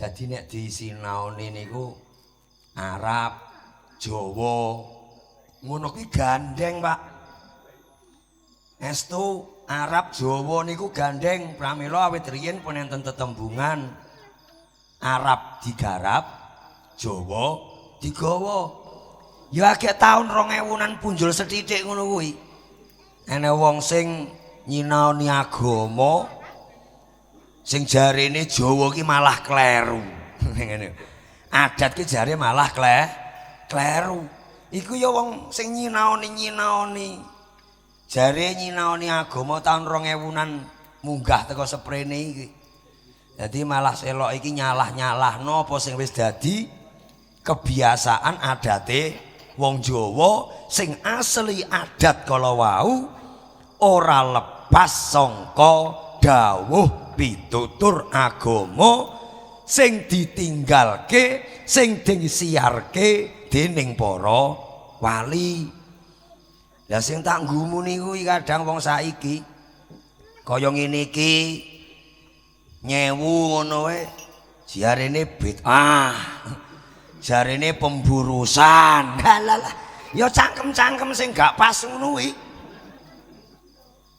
Dadi nek disinaoni niku Arab, Jawa, ngono ki gandeng, Pak. Estu Arab Jawa niku gandeng, pramila awit riyin pun enten tetembungan Arab digarap, Jawa digawa. Ya agek taun 2000-an punjul sethithik ngono kuwi. Ana wong sing nyinaoni agama sing jarene Jawa ki malah kleru. Ngene. Adat ki jare malah kleru. Iku ya wong sing nyinaoni-nyinaoni. Jare nyinaoni agama taun 2000-an munggah teko seprene iki. Dadi malah selok iki nyalah-nyalahno apa sing wis dadi kebiasaan adate wong Jawa sing asli adat kala wau ora lepas sangka dawuh pitutur agama sing ditinggalke, sing disiarke dening para wali. Lah sing tak nggumuni kuwi kadang wong saiki kaya ngene iki nyewu ngono wae jarene bid'ah, jarene pemburusan. Halah, ya cangkem-cangkem sing gak pas ngono kuwi.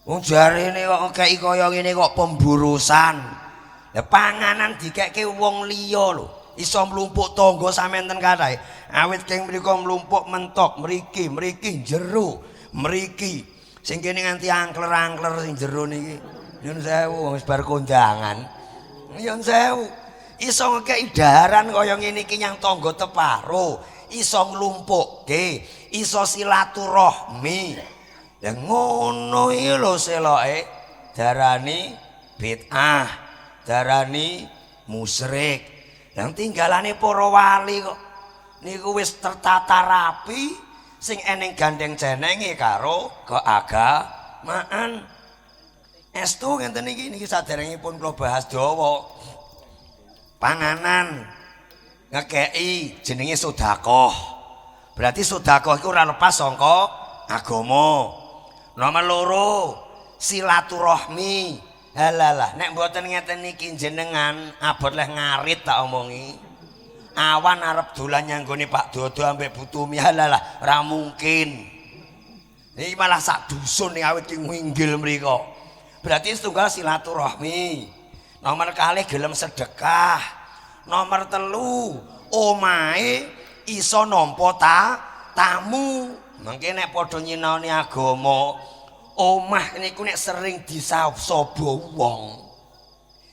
Wong jarene kok ngekeki kaya ngene kok pemburusan. Lah panganan dikekke wong liya lho, iso mlumpuk tangga samenten kathah. Awit keng mriku mlumpuk mentok mriki, mriki jero, mriki. Sing kene nganti angkler-angkler sing jero niki. Nyun sewu wis bar kondangan. Nyun sewu. Iso ngekeki daharan kaya ngene iki nyang tangga teparo, iso nglumpukke, iso silaturahmi. Lah ngono iki lho seloke darani bid'ah, darani musyrik. Lah tinggalane para wali kok niku wis tertata rapi sing eneng gandeng cenenge karo keagamaan. Estu ngenten iki niki saderengipun kula bahas dawa. Panganan ngekeki jenenge sedekah. Berarti sedekah iku ora lepas saka agama. Nomor loro, silaturahmi. Halalah, nek mboten ngeten niki jenengan abot leh ngarit tak omongi. Awan arep dolan nyanggone Pak Dodo ambek Bu Tumi, halalah, ora mungkin. Iki malah sak dusun ning awit ki nginggil mriko. Berarti setunggal silaturahmi. Nomor kalih gelem sedekah. Nomor telu omahe iso nampa tamu. Mangke nek padha nyinaoni agama, omah niku nek sering disaba wong,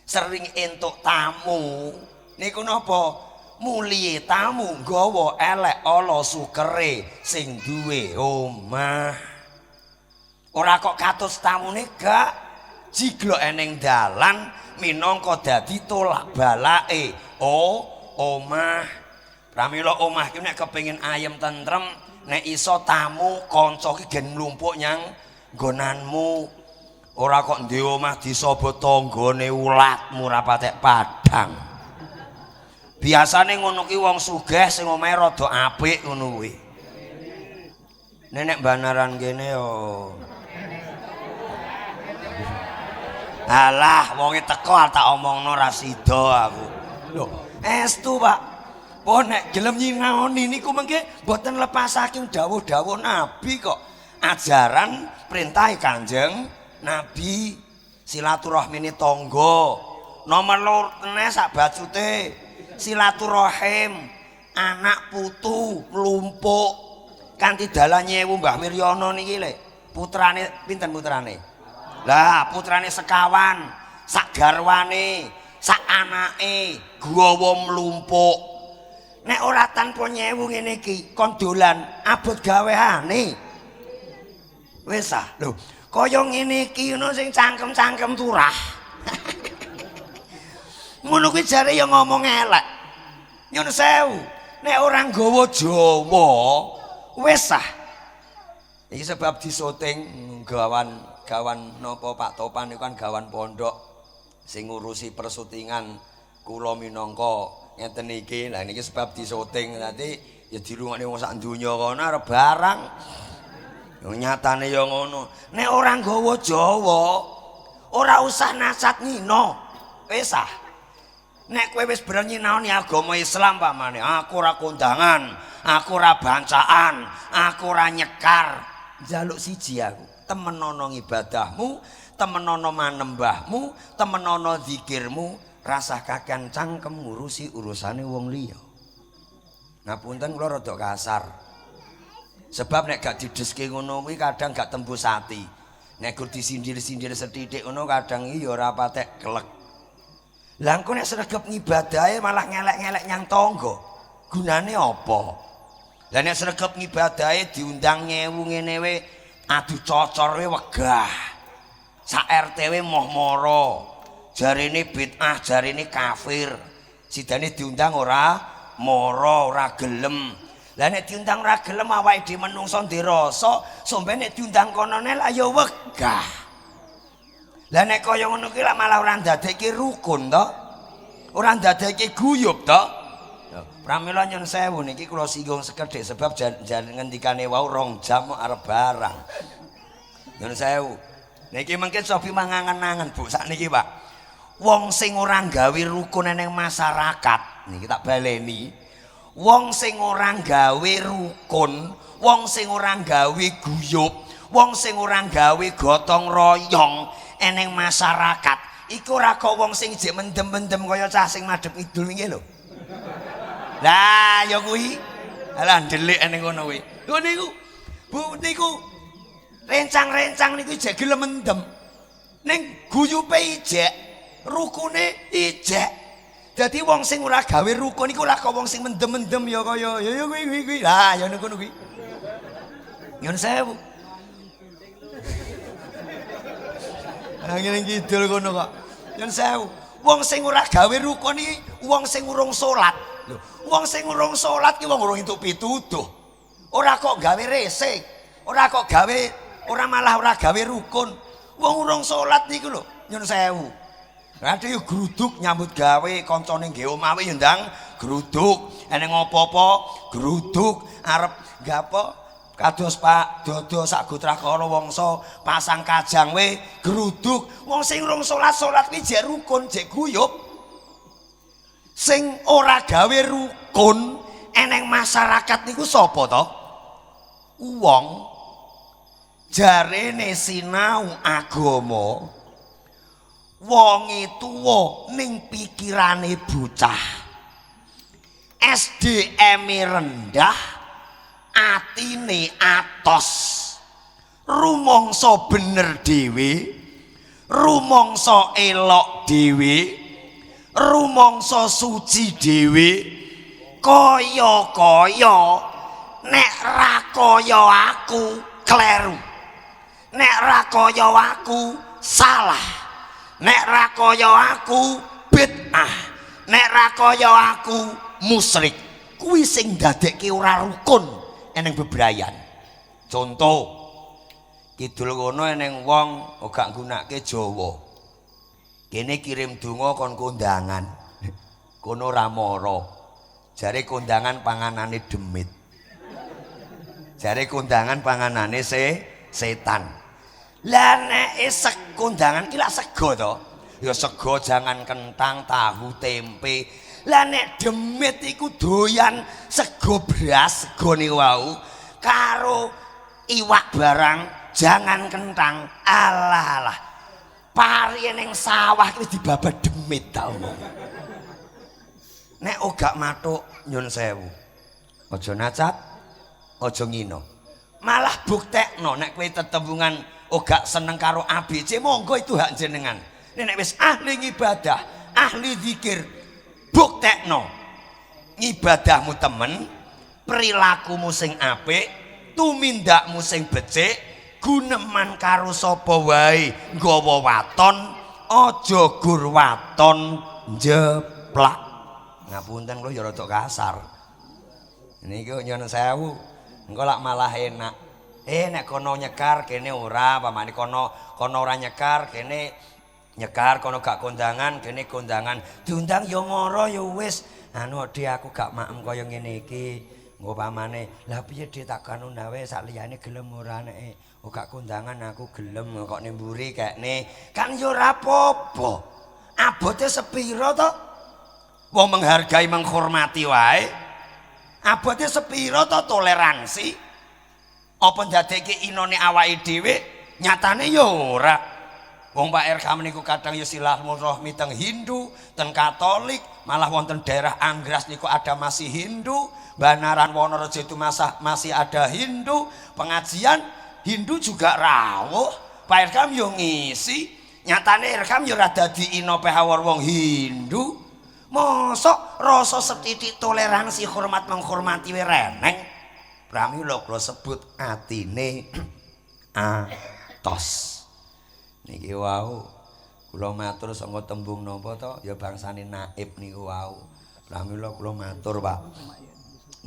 sering entuk tamu, niku napa? Mulihe tamu nggawa elek ala sukere sing duwe omah. Ora kok katus tamune gak jiglok eneng dalan minangka dadi tolak balake. Oh, omah. Pramila omah ki nek kepengin ayem tentrem, nek iso tamu kanca ki gen mlumpuk nyang nggonanmu. Ora kok ndek omah disaba tanggane ulatmu ora patek padhang. Biasane ngono ki wong sugih sing omahe rada apik ngono kuwi. Nenek banaran kene yo. Alah, wonge teko tak omongno ra sida aku. Lho, estu, Pak. Po nek gelem nyinaoni niku mengke mboten lepas saking dawuh-dawuh Nabi kok. Ajaran perintah Kanjeng Nabi silaturahmine tangga. Nomor loro sak bacute silaturahim anak putu mlumpuk kanthi dalan nyewu Mbah Wiryono niki le. Putrane pinten putrane? Lah putrane sekawan, sak garwane, sak anake gawa mlumpuk. Nek ora tanpa nyewu ngene iki kon dolan abot gaweane. Wis ah, lho, kaya ngene iki ngono sing cangkem-cangkem turah. Ngono kuwi jare ya ngomong elek. Nyun sewu, nek ora nggawa Jawa wis ah. Iki sebab disoting gawan napa Pak Topan niku kan gawan pondok sing ngurusi persutingan kula minangka ngeten iki. Lah niki sebab disoting nanti ya dirungokne wong sak donya kono arep barang. Yo nyatane ya ngono. Nek ora nggawa Jawa ora usah nasat ngino. Wis ah. Nek kowe wis berani nyinaoni agama Islam pamane, aku ora kondangan, aku ora bancaan, aku ora nyekar. Njaluk siji aku, temenono ngibadahmu, temenono manembahmu, temenono zikirmu, rasah kakean cangkem ngurusi urusane wong liya. Ngapunten kula rada kasar. Sebab nek gak dideske ngono kuwi kadang gak tembus ati. Nek gur disindir-sindir sethithik ngono kadang iki ya ora patek kelek. Lah engko nek sregep ngibadahe malah ngelek-ngelek nyang tangga. Gunane apa? Lah nek sregep ngibadahe diundang nyewu ngene we adu cocor we wegah. Sak RT we moh mara. Jarene bid'ah, jarene kafir. Sidane diundang ora mara, ora gelem. Lah nek diundang ora gelem awake dhewe menungso ndirasa, sombe nek diundang konone lah ya wegah. Lah nek kaya ngono kuwi malah ora ndadekke rukun to. Ora ndadekke guyub to. Pramila nyun sewu niki kula singgung sekedhik sebab jan ngendikane wau 2 jam arep barang. Nyun sewu. Niki mungkin Sofi mangangen-angen Bu sakniki Pak. Wong sing ora gawe rukun ning masyarakat niki tak baleni. Wong sing ora gawe rukun, wong sing ora gawe guyub, wong sing ora gawe gotong royong eneng masyarakat iku ora kok wong sing jek mendem-mendem kaya cah sing madhep ngidul wingi lho. Lah ya kuwi. Alah ndelik eneng ngono kuwi. Lho niku Bu niku rencang-rencang niku jek gelem mendem. Ning guyupe ijek, rukune ijek. Dadi wong sing ora gawe rukun iku ora kok wong sing mendem-mendem ya kaya ya ya kuwi kuwi kuwi. Lah ya ngono kuwi. Nyun sewu. Ngene kidul ngono kok. Nyun sewu. Wong sing ora gawe rukun iki wong sing urung salat. Lho, wong sing urung salat ki wong urung entuk pituduh. Ora kok gawe rese, ora kok gawe, ora malah ora gawe rukun. Wong urung salat niku lho, nyun sewu. Lah yo gruduk nyambut gawe kancane nggih omahe yo ndang gruduk, eneng apa-apa gruduk, arep gapo kados Pak Dodo sak Gotrakara Wangsa pasang kajang we gruduk. Wong sing urung salat-salat kuwi jek rukun, jek guyub. Sing ora gawe rukun eneng masyarakat niku sapa to? Wong jarene sinau agama, wonge tuwa ning pikirane bocah, SDM-e rendah, atine atos, rumangsa bener dhewe, rumangsa elok dhewe, rumangsa suci dhewe, kaya-kaya nek ra kaya aku kleru, nek ra kaya aku salah, nek ra kaya aku bid'ah, nek ra kaya aku musyrik. Kuwi sing ndadekke ora rukun eneng bebrayan. Contoh, kidul kono eneng wong ora nggunakake Jawa. Kene kirim donga kon kondangan. Kono ora mara. Jare kondangan panganane demit. Jare kondangan panganane setan. Lah nek sek kondangan ki lak sego to. Ya sego jangan kentang, tahu, tempe. Lah nek demit iku doyan sego beras, sego niku wau karo iwak barang jangan kentang. Alah alah. Pari ning sawah ki wis dibabat demit ta omong. Nek ogak mathuk nyun sewu. Aja nacat, aja ngino. Malah buktekno nek kowe tetembungan ogak seneng karo ABC, monggo itu hak jenengan. Nek wis ahli ngibadah, ahli zikir, buktekno ngibadahmu temen, perilakumu sing apik, tumindakmu sing becik, guneman karo sapa wae nggawa waton, aja gur waton jeplak. Ngapunten kula ya rada kasar. Niki nyuwun sewu, engko lak malah enak. Nek kono nyekar kene ora, pamane kono ora nyekar kene nyekar, kono gak kondangan kene kondangan. Diundang ya mara ya wis. Anu Dik aku gak maem kaya ngene iki. Engko pamane, lah piye Dik tak kanu nawe sak liyane gelem ora nek gak kondangan aku gelem kok ning mburi kekne. Kan ya ora apa-apa. Abote sepira to? Wong menghargai, menghormati wae. Abote sepiro to toleransi? Apa ndadekke inone awake dhewe? Nyatane ya ora. Wong Pak RK niku kadang ya silaturahmi teng Hindu, teng Katolik, malah wonten daerah Anggras niku ada masih Hindu, Banaran Wonorejo itu masih ada Hindu, pengajian Hindu juga rawuh. Pak RK yo ngisi, nyatane RK yo ora dadi ino pehawar wong Hindu. Mosok rasa setitik toleransi, hormat menghormati we reneng. Pramila kula sebut atine atos. Niki wau kula matur saka tembung napa to, ya bangsane naib niku wau. Pramila kula matur, Pak.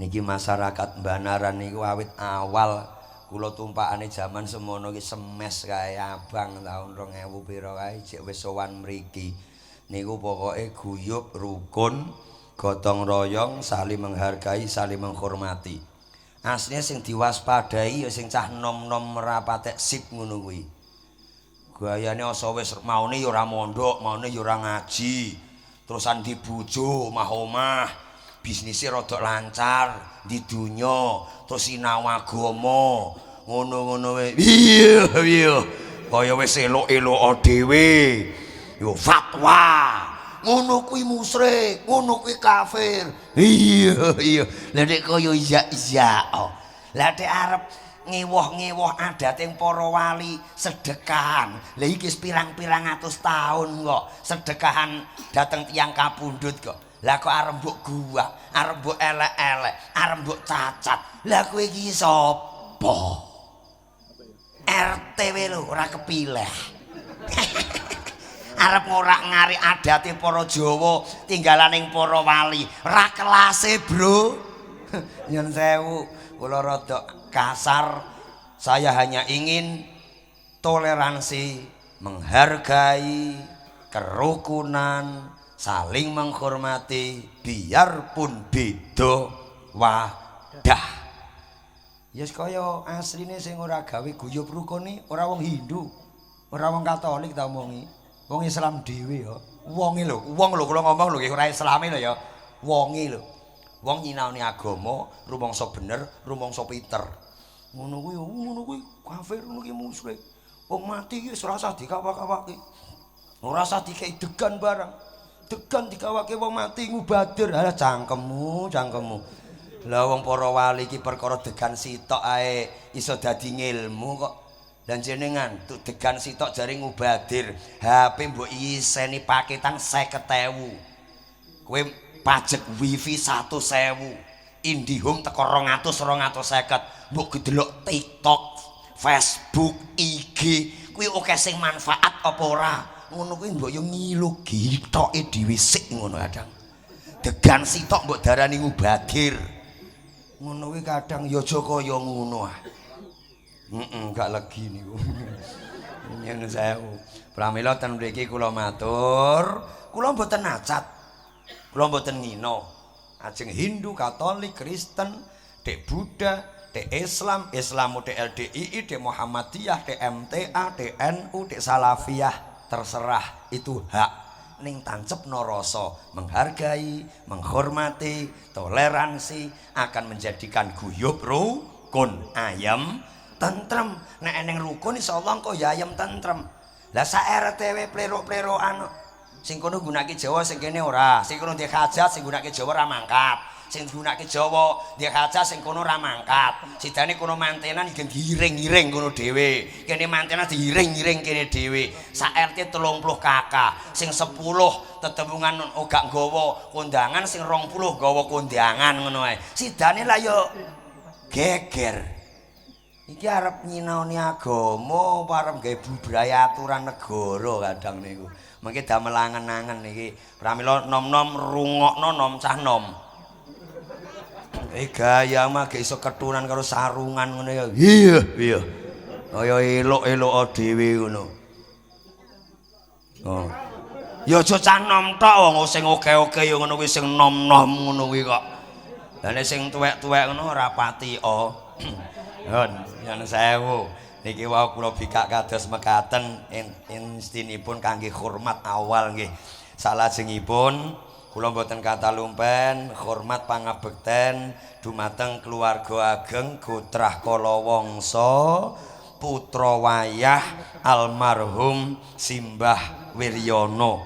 Niki masyarakat Banaran niku awit awal kula tumpakane jaman semono iki semes kae abang tahun 2000 pira kae jek wis sowan mriki. Niku pokoke guyub rukun, gotong royong, saling menghargai, saling menghormati. Asline sing diwaspadai ya sing cah nom-nom ora patek sip ngono kuwi. Gayane asa wis maune ya ora mondok, maune ya ora ngaji. Terusan di bojo, omah-omah, bisnise rada lancar di donya, terus sinau agama, ngono-ngono wae. Iya, iya. Kaya wis elok-elok dhewe. Yo fatwa. Ngono kuwi musyrik, ngono kuwi kafir. Iya, iya. Lah nek kaya iya-iya. Lah nek arep ngewoh-ngewoh adating para wali sedekahan. Lah iki wis pirang-pirang atus tahun kok sedekahan dateng tiyang kapundhut kok. Lah kok arep mbok guwak, arep mbok elek-elek, arep mbok cacat. Lah kowe iki sapa? RT we lho ora kepilih. Arep ngorak-ngarik adate para Jawa tinggalaning para wali. Ra kelase, Bro. Nyun sewu, kula rada kasar. Saya hanya ingin toleransi, menghargai, kerukunan, saling menghormati biarpun beda wadah. Ya kaya asline sing ora gawe guyub rukun iki ora wong Hindu, ora wong Katolik ta omongi. Wong Islam dhewe ya. Wonge lho, wong lho kula ngomong lho nggih ora Islame lho ya. Wonge lho. Wong nyinaoni agama, rumangsa bener, rumangsa pinter. Ngono kuwi, ngono kuwi kafir, ngono kuwi musyrik. Wong mati iki wis ora usah dikawak-kawake. Ora usah dikei degan barang. Degan dikawake wong mati ngubadir. Halah cangkemmu, cangkemmu. Lah wong para wali iki perkara degan sitok ae iso dadi ngilmu kok. Lah jenengan tuk degan sitok jare ngubadir, HP mbok iseni paketan 50.000. Kowe pajak wifi 100.000. IndiHome teko 200 250. Mbok gedelok TikTok, Facebook, IG, kuwi akeh sing manfaat apa ora? Ngono kuwi mbok yo ngilu gitoke dhewe sik ngono kadang. Degan sitok mbok darani ngubadir. Ngono kuwi kadang ya aja kaya ngono ah. Heeh, gak legi niku. Nyuwun sewu. Pramila ten mriki kula matur, kula mboten nacat. Kula mboten ngino. Ajeng Hindu, Katolik, Kristen, dek Buddha, dek Islam, Islamu dek LDII, dek Muhammadiyah, dek MTA, dek NU, dek Salafiyah, terserah, itu hak. Ning tancepno rasa menghargai, menghormati, toleransi akan menjadikan guyub rukun ayem tentrem. Nek eneng rukun insyaallah engko ya ayem tentrem. Lah sak RT we plerok-plerokan. Sing kono nggunakake Jawa, sing kene ora. Sing kono ndek hajat, sing nggunakake Jawa ora mangkat. Sing nggunakake Jawa ndek hajat, sing kono ora mangkat. Sidane kono mantenan iki diiring-iring kono dhewe. Kene mantenan diiring-iring kene dhewe. Sak RT 30 KK, sing 10 tetembungan ora nggawa kondangan, sing 20 nggawa kondangan ngono ae. Sidane lah yo geger. Iki arep nyinaoni agama apa arep gawe bubrahe aturan negara kadang niku. Mengke damel angen-angen iki. Pramila nom-nom rungokno nom cah nom. Gaya mah gak iso ketunan karo sarungan ngono ya. Iya, iya. Kaya elok-elok dhewe ngono. Oh. Ya aja cah nom tok, wong sing oke-oke ya ngono kuwi, sing nom-nom ngono kuwi kok. Lah nek sing tuwek-tuwek ngono ora pati oh. Nun, nyuwun sewu. Niki wau kula bikak kados mekaten instinipun kangge hormat awal nggih. Salajengipun Kula mboten katalumpen hormat pangabekten dumateng keluarga ageng Gotrah Kalawangsa putra wayah almarhum Simbah Wiryono.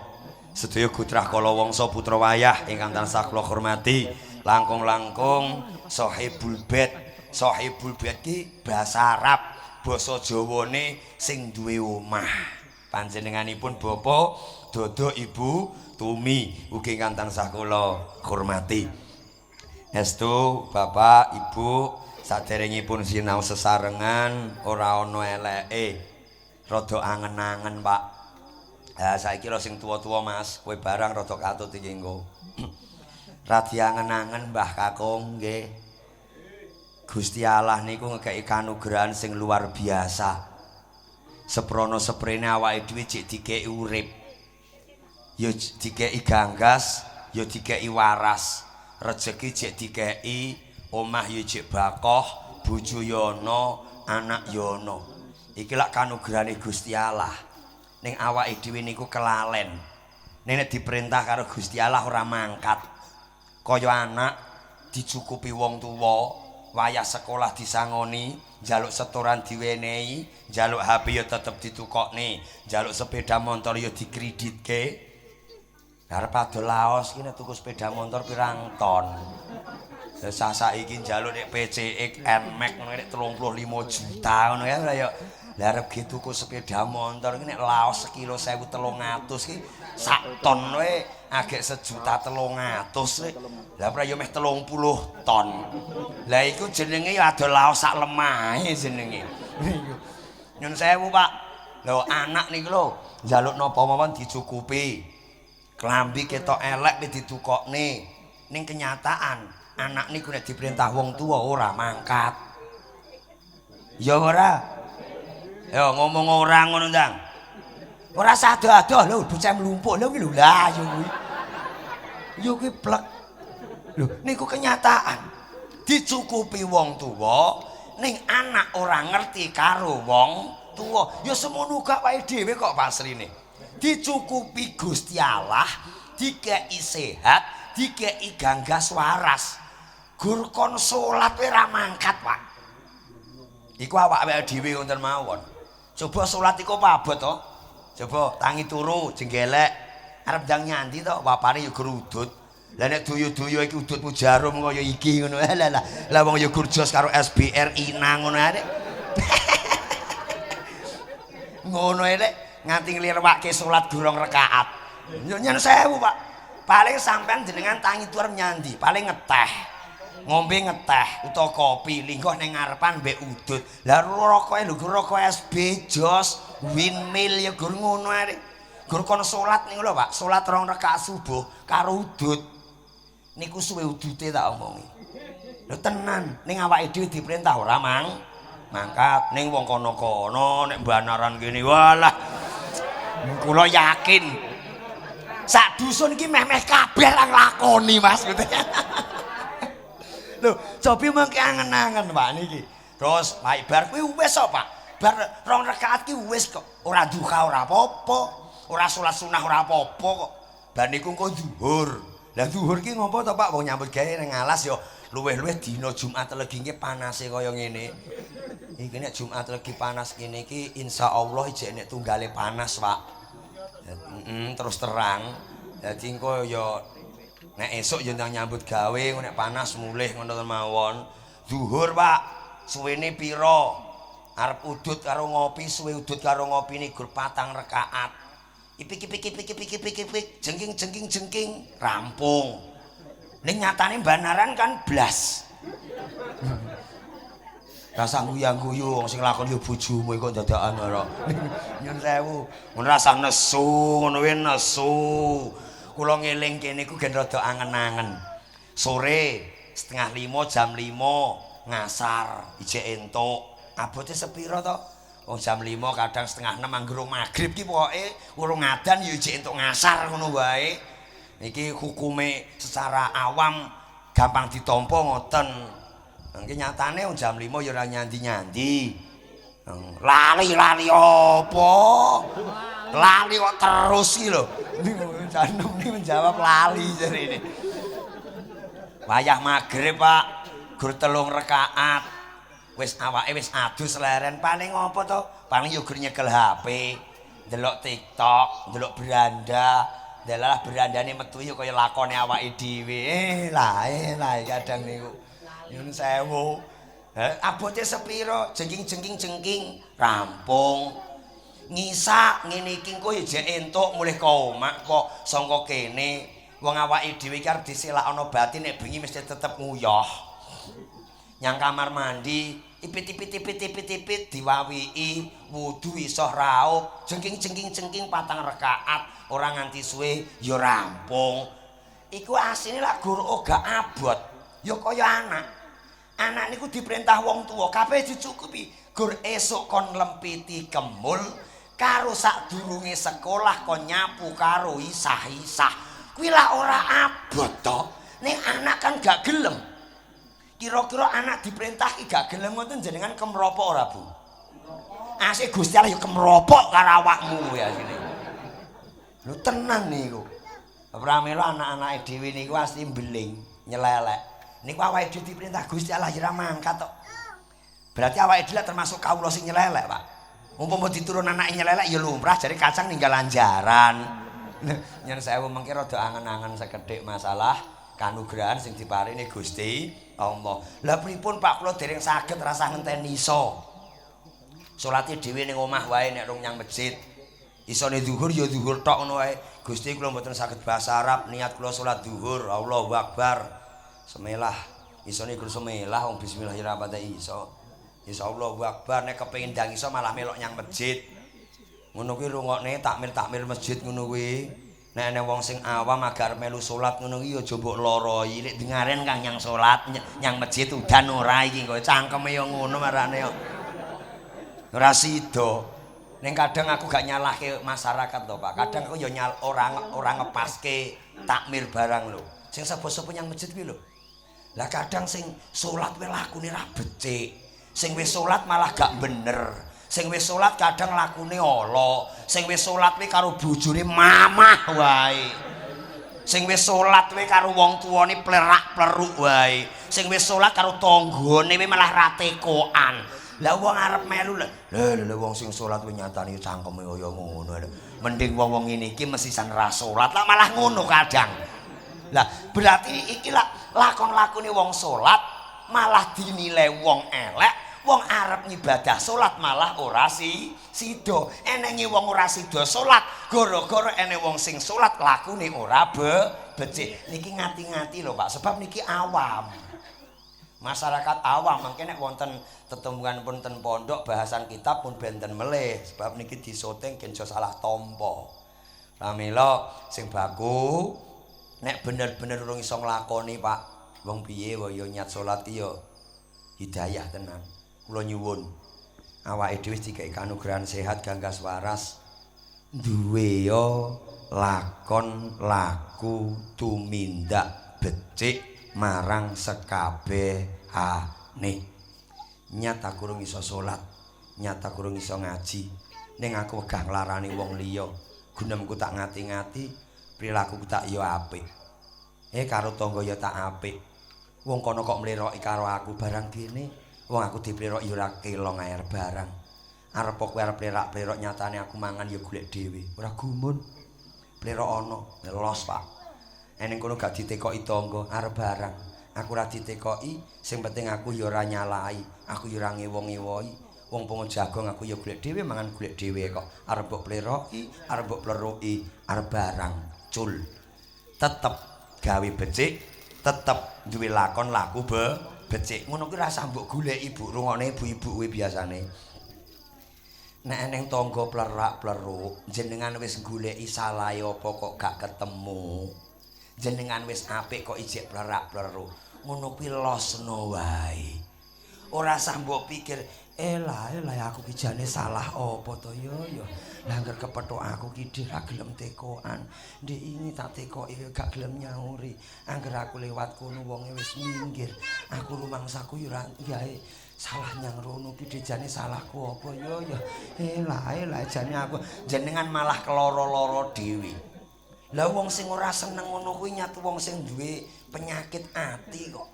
Sedaya Gotrah Kalawangsa putra wayah ingkang tansah kula hormati, langkung-langkung Sahibul Bait. Sahibul Bait ki basa Arab, basa Jawane sing duwe omah. Panjenenganipun Bapak Dodo Ibu Tumi ugi ingkang tansah kula hormati. Estu Bapak Ibu, saderengipun sinau sesarengan ora ana eleke. Rada angen-angen, Pak. Ha saiki lho sing tuwa-tuwa, Mas, kowe barang rada katut iki engko. Radi angen-angen Mbah Kakung nggih. Gusti Allah niku ngekeki kanugrahan sing luar biasa. Seprono seprene awake dhewe jek dikeki urip. Ya dikeki ganggas, ya dikeki waras. Rejeki jek dikeki, omah ya jek bakoh, bojo ya ana, anak ya ana. Iki lak kanugrahane Gusti Allah. Ning awake dhewe niku kelalen. Nek diperintah karo Gusti Allah ora mangkat. Kaya anak dicukupi wong tuwa, wayah sekolah disangoni, njaluk setoran diwenehi, njaluk HP ya tetep ditukokne, njaluk sepeda motor ya dikreditke. Arep adol laos ki nek tuku sepeda motor pirang ton. Lah saiki njaluk nek PCX Nmax ngono nek 35 juta ngono ya ya. Lah arep ge tuku sepeda motor ki nek laos sekilo 1300 ki sak ton wae agek 1.300.000 wae. Lah ora ya meh 30 ton. Lah iku jenenge ya adol laos sak lemahe jenenge. Nyun sewu, Pak. Lho anak niku lho njaluk napa mawon dicukupi. Klambi ketok elek wis ditukokne. Ning kenyataan anak niku nek diperintah wong tuwa ora mangkat. Ya ora? Ya ngomong ora ngono ndang. Ora sado-ado lho bocah mlumpuk lho kuwi lho. Lah ya kuwi. Ya kuwi plek. Lho niku kenyataan. Dicukupi wong tuwa ning anak ora ngerti karo wong tuwa. Ya semono uga awake dhewe kok pasrine. Dicukupi Gusti Allah, dikeki sehat, dikeki ganggas waras. Gur kon salat wae ora mangkat, Pak. Iku awake dhewe ngoten mawon. Coba salat iku apa abot to? Coba tangi turu jenggelek. Arep ndang nyandi to, wapane ya gur udut. Lah nek duyu-duyu iki udutmu jarum kaya iki ngono. Lah lah. Lah wong ya gur jos karo SBR Ina ngono ae. Ngono ae nek nganti nglirwake salat durung rakaat. Nyen sewu, Pak. Paling sampean jenengan tangi turu nyandi, paling ngeteh. Ngombe ngeteh utawa kopi, lingguh ning ngarepan mbek udut. Lah rokoke lho gur rokok SB jos, windmill ya gur ngono ae. Gur kon salat niku lho, Pak. Salat 2 rakaat subuh karo udut. Niku suwe udute tak omongi. Lho tenan, ning awake dhewe diperintah ora mangkat ning wong kono-kono nek banaran kene walah. Kula yakin sak dusun iki meh-meh kabeh ra nglakoni, Mas. Lho, cobi mengke angen-angen, Pak niki. Terus Pak bar kuwi wis kok, Pak. Bar 2 rakaat ki wis kok. Ora duha ora apa-apa, ora salat sunah ora apa-apa kok. Bar niku engko zuhur. Lah zuhur ki ngopo to, Pak? Wong nyambut gawe ning alas ya luwih-luwih dina Jumat Legi iki panase kaya ngene. Iki nek Jumat Legi panas ngene iki insyaallah ijek nek tunggale panas, Pak. Terus terang. Dadi engko ya nek esuk ya ndang nyambut gawe, nek panas mulih ngono mawon. Zuhur, Pak. Suwene pira? Arep udut karo ngopi, suwe udut karo ngopi ni gur 4 rakaat. Ipik ipik ipik ipik ipik ipik, jengking jengking jengking, rampung. Ning nyatane banaran kan blas. Rasa guyang-guyu wong sing lakon ya bojomu kok dadakan ora. Nyun sewu. Ngono rasa nesu, ngono kuwi nesu. Kula ngeling kene iku gen rada angen-angen. Sore 4:30 jam 5 ngasar ijek entuk. Abote sepira to? Wong jam 5 kadang 5:30 anggere magrib ki pokoke urung adan ya ijek entuk ngasar ngono wae. Iki hukume secara awam gampang ditampa ngoten. Mangke nyatane wong jam 5 ya ora nyandi-nyandi. Lali-lali apa? Lali kok terus iki lho. Bocah enom ini menjawab lali jarene. Wayah magrib, Pak, gur 3 rakaat. Wis awake wis adus leren, paling apa to? Paling yo gur nyekel HP, ndelok TikTok, ndelok beranda. Delalah berandane metu yo kaya lakone awake dhewe. Lah, lah kadang niku. Nyun sewu. Abote sepiro? Jengking-jengking jengking rampung. Ngisak ngene iki engko ya jek entuk mulih ka omah kok sangka kene. Wong awake dhewe iki arep diselakana batin nek bengi mesti tetep nguyah. Nyang kamar mandi, ipit-ipit-ipit-ipit-ipit diwawiki, wudu iso raup, jengking-jengking jengking 4 rakaat, ora nganti suwe ya rampung. Iku asline lak gur ora abot. Ya kaya anak. Anak niku diperintah wong tuwa, kabeh dicukupi. Gur esuk kon lempiti kemul, karo sadurunge sekolah kon nyapu karo isah-isah. Kuwi lak ora abot to. Ning anak kan gak gelem. Kira-kira anak diperintah ki gak gelem ngoten jenengan kemropok ora, Bu? Asik Gusti Allah ya kemropok karo awakmu ya asline. Lho tenan niku. Pramila anak-anake dhewe niku asli mbeling, nyelelek. Niku awake dhewe diperintah Gusti Allah ya ora mangkat tok. Berarti awake dhewe termasuk kawula sing nyelelek, Pak. Umpama diturun anake nyelelek ya lumrah jare kacang ninggal anjaran. Nyen sewu mengke rada angen-angen sekedhik masalah kanugrahan sing diparingi Gusti Allah. Lah pripun Pak kula dereng saged rasah ngenteni iso. Salate dhewe ning omah wae nek rung nyang masjid. Isone zuhur ya zuhur tok ngono wae. Gusti kula mboten saged bahasa Arab, niat kula salat zuhur, Allahu Akbar. Semelah. Isone gur semelah wong bismillahirrahmanirrahim iso. Insyaallah Akbar nek kepengin ndang iso malah melok nyang masjid. Ngono kuwi rungokne takmir-takmir masjid ngono kuwi. Nek ana wong sing awam agar melu salat ngono kuwi aja mbok loroi. Nek dengaren kang nyang salat nyang masjid udan ora iki kok cangkeme ya ngono marane yo. Ora sida. Ning kadang aku gak nyalahke masyarakat to, Pak. Kadang aku ya nyal ora ngepaske takmir barang lho. Sing sapa-sapa nyang masjid kuwi lho. Lah kadang sing salat kuwi lakune ra becik. Sing wis salat malah gak bener. Sing wis salat kadang lakune ala. Sing wis salat kuwi karo bojone mamah wae. Sing wis salat kuwi karo wong tuane plerak-pleruk wae. Sing wis salat karo tanggane kuwi malah ra tekoan. Lah wong arep melu lho. Lho lho wong sing salat kuwi nyatane cangkeme kaya ngono lho. Mending wong-wong ngene iki mesisan ra salat. Lah malah ngono kadang. Lah berarti iki lah lakon-lakone wong salat malah dinilai wong elek, wong arep ngibadah salat malah ora sida. Enenge wong ora sida salat gara-gara ene wong sing salat lakune ora becik. Niki ngati-ngati lho Pak, sebab niki awam. Masyarakat awam mangke nek wonten tetembungan pun ten pondok bahasan kitab pun benten melih sebab niki disoting gen salah tampa. Pramila sing baku nek bener-bener urung iso nglakoni Pak, wong piye wae ya niat salat ki ya hidayah tenan. Kula nyuwun awake dhewe dikeki kanugrahan sehat ganggas waras duwe ya lakon laku tumindak becik marang sekabehane. Nyat aku urung iso salat, nyat aku urung iso ngaji, ning aku wegah nglarani wong liya. Gunemku tak ngati-ngati, prilakuku tak ya apik. Karo tangga ya tak apik. Wong kono kok mleroki karo aku barang dene, wong aku dipleroki ya ora kelong air barang. Arep kowe arep plerak-plerok nyatane aku mangan ya golek dhewe. Ora gumun. Plerok ana, los Pak. Eneng kono gak ditekoki tangga, arep barang. Aku ora ditekoki, sing penting aku ya ora nyalahi, aku ya ora ngewo-ngewoi. Wong pomo jagong aku ya golek dhewe, mangan golek dhewe kok. Arep mbok pleroki, arep mbok pleruki, arep barang cul. Tetep gawe becik, tetep duwe lakon laku becik. Ngono kuwi rasah mbok goleki Bu, rungokne ibu-ibu kuwi biasane. Nek eneng tangga plerak-pleruk, jenengan wis goleki salahe apa kok gak ketemu. Jenengan wis apik kok ijek plerak-pleruk. Ngono kuwi losno wae. Ora sah mbok pikir, elah elah aku ki jane salah apa to ya ya. Lah angger kepethuk aku ki dhek ra gelem tekoan. Ndek ini tak tekoki gak gelem nyauri. Angger aku lewat kono wonge wis minggir. Aku rumangsaku ya ora gawe salah nyang rono ki jane salahku apa ya ya. Elah elah jane aku jenengan malah keloro-loro dhewe. Lah wong sing ora seneng ngono kuwi nyatu wong sing duwe penyakit ati kok.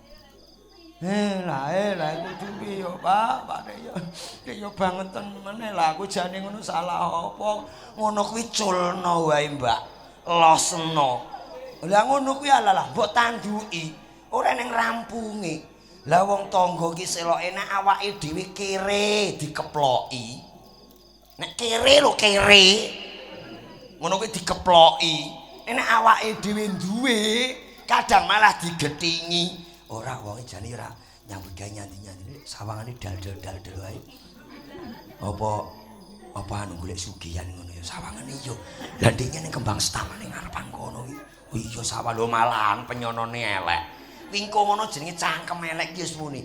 Lah iku piye yo, Pak? Pak yo. Yo bangeten meneh lah aku jane ngono salah apa? Ngono kuwi culno wae, Mbak. Losno. Lah ngono kuwi alalah mbok tanduki, ora ning rampunge. Lah wong tangga ki seloke nek awake dhewe kere dikeploki. Nek kere lho kere. Ngono kuwi dikeploki. Nek awake dhewe duwe, kadang malah digethingi. Ora wonge jane ora nyambut gawe nyandi-nyandi sawangane dal-dal-dal wae. Apa apa anu golek sugihan ngono ya sawangane yo. Lah ndekne ning kembang setaman ning ngarepan kono iki. Oh iya sawah lho malahan penyonone elek. Wingko ngono jenenge cangkem elek ki wis muni.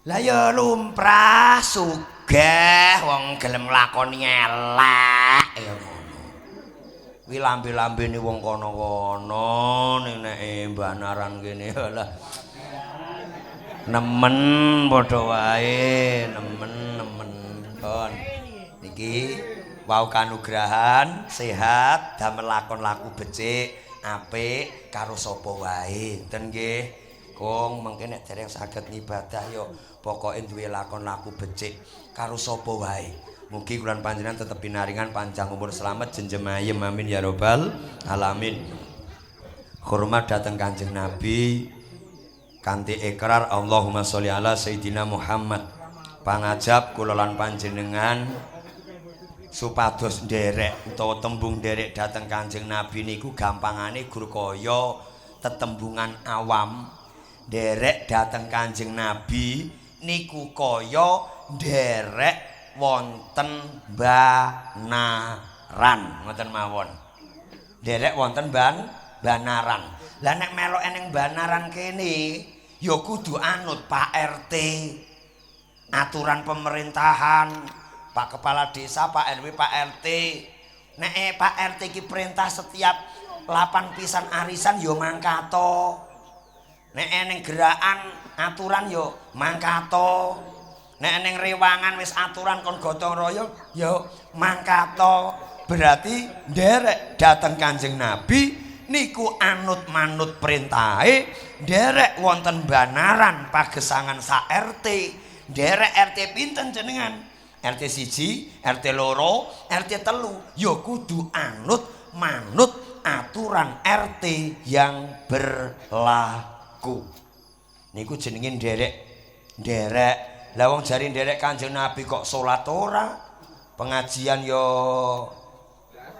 Lah ya lumrah sugih wong gelem nglakoni elek ya ngono. Kuwi lambe-lambene wong kono-kono ning nek Mbanaran kene lah. Nemen padha wae, nemen-nemen. Kon. Niki wau kanugrahan sehat damel lakon laku becik, apik karo sapa wae. Ngoten nggih. Kung mengke nek dereng saged ngibadah yo pokoke duwe lakon laku becik karo sapa wae. Mugi kula panjenengan tetep pinaringan panjang umur selamat jenjem ayem amin ya robbal alamin. Hormat dateng Kanjeng Nabi kanthi ikrar Allahumma sholli ala Sayyidina Muhammad. Pangajap kula lan panjenengan supados nderek utawa tembung nderek dateng Kanjeng Nabi niku gampangane gur kaya tetembungan awam. Nderek dateng Kanjeng Nabi niku kaya nderek wonten Banaran, ngoten mawon. Nderek wonten Banaran. Lah nek melok ning Banaran kene ya kudu anut Pak RT. Aturan pemerintahan, Pak Kepala Desa, Pak RW, Pak RT. Nek Pak RT ki perintah setiap 8 pisan arisan ya mangkato. Nek ning gerakan aturan ya mangkato. Nek ning rewangan wis aturan kon gotong royong ya mangkato. Berarti nderek dateng Kanjeng Nabi niku anut manut perintahe, nderek wonten Banaran pagesangan sak RT. Nderek RT pinten jenengan? RT 1, RT 2, RT 3 ya kudu anut manut aturan RT yang berlaku. Niku jenenge nderek. Nderek. Lah wong jare nderek Kanjeng Nabi kok salat ora, pengajian yo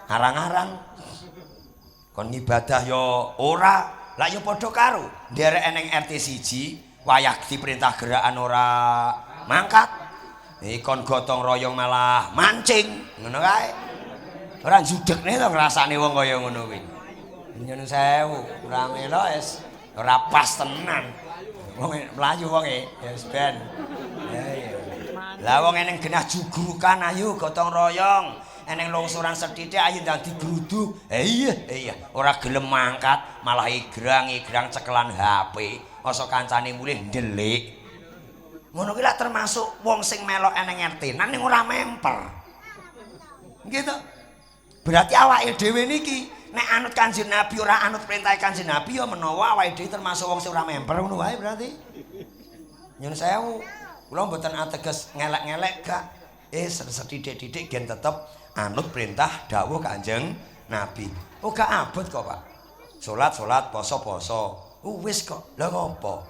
arang-arang, kon ngibadah yo ora. Lah yo padha karo nderek eneng RT 1 wayah diperintah gerakan ora mangkat. Iki kon gotong royong malah mancing, ngono kae. Ora judekne to ngrasakne wong kaya ngono kuwi. Nyun sewu, ora melo wis ora pas tenan. Wong mlayu wonge, ya wis ben. Ya iya. Lah wong eneng genah jugrukan ayo gotong royong, eneng lungsuran sethithik ayo ndang digruduk. Iya, iya, ora gelem mangkat, malah igrang-igrang cekelan HP. Masa kancane mulih ndelik. Ngono kuwi lak termasuk wong sing melok eneng RT, ning ora memper. Gitu. Berarti awake dhewe niki nek anut Kanjeng Nabi ora anut perintah Kanjeng Nabi ya menawa awake dhewe termasuk wong sing ora memper ngono wae berarti. Nyun sewu, kula mboten ateges ngelek-ngelek gak. Sethithik-thithik gen tetep anut perintah dawuh Kanjeng Nabi. Oh gak abot kok, Pak. Salat-salat, poso-poso. Wis kok. Lah ngopo?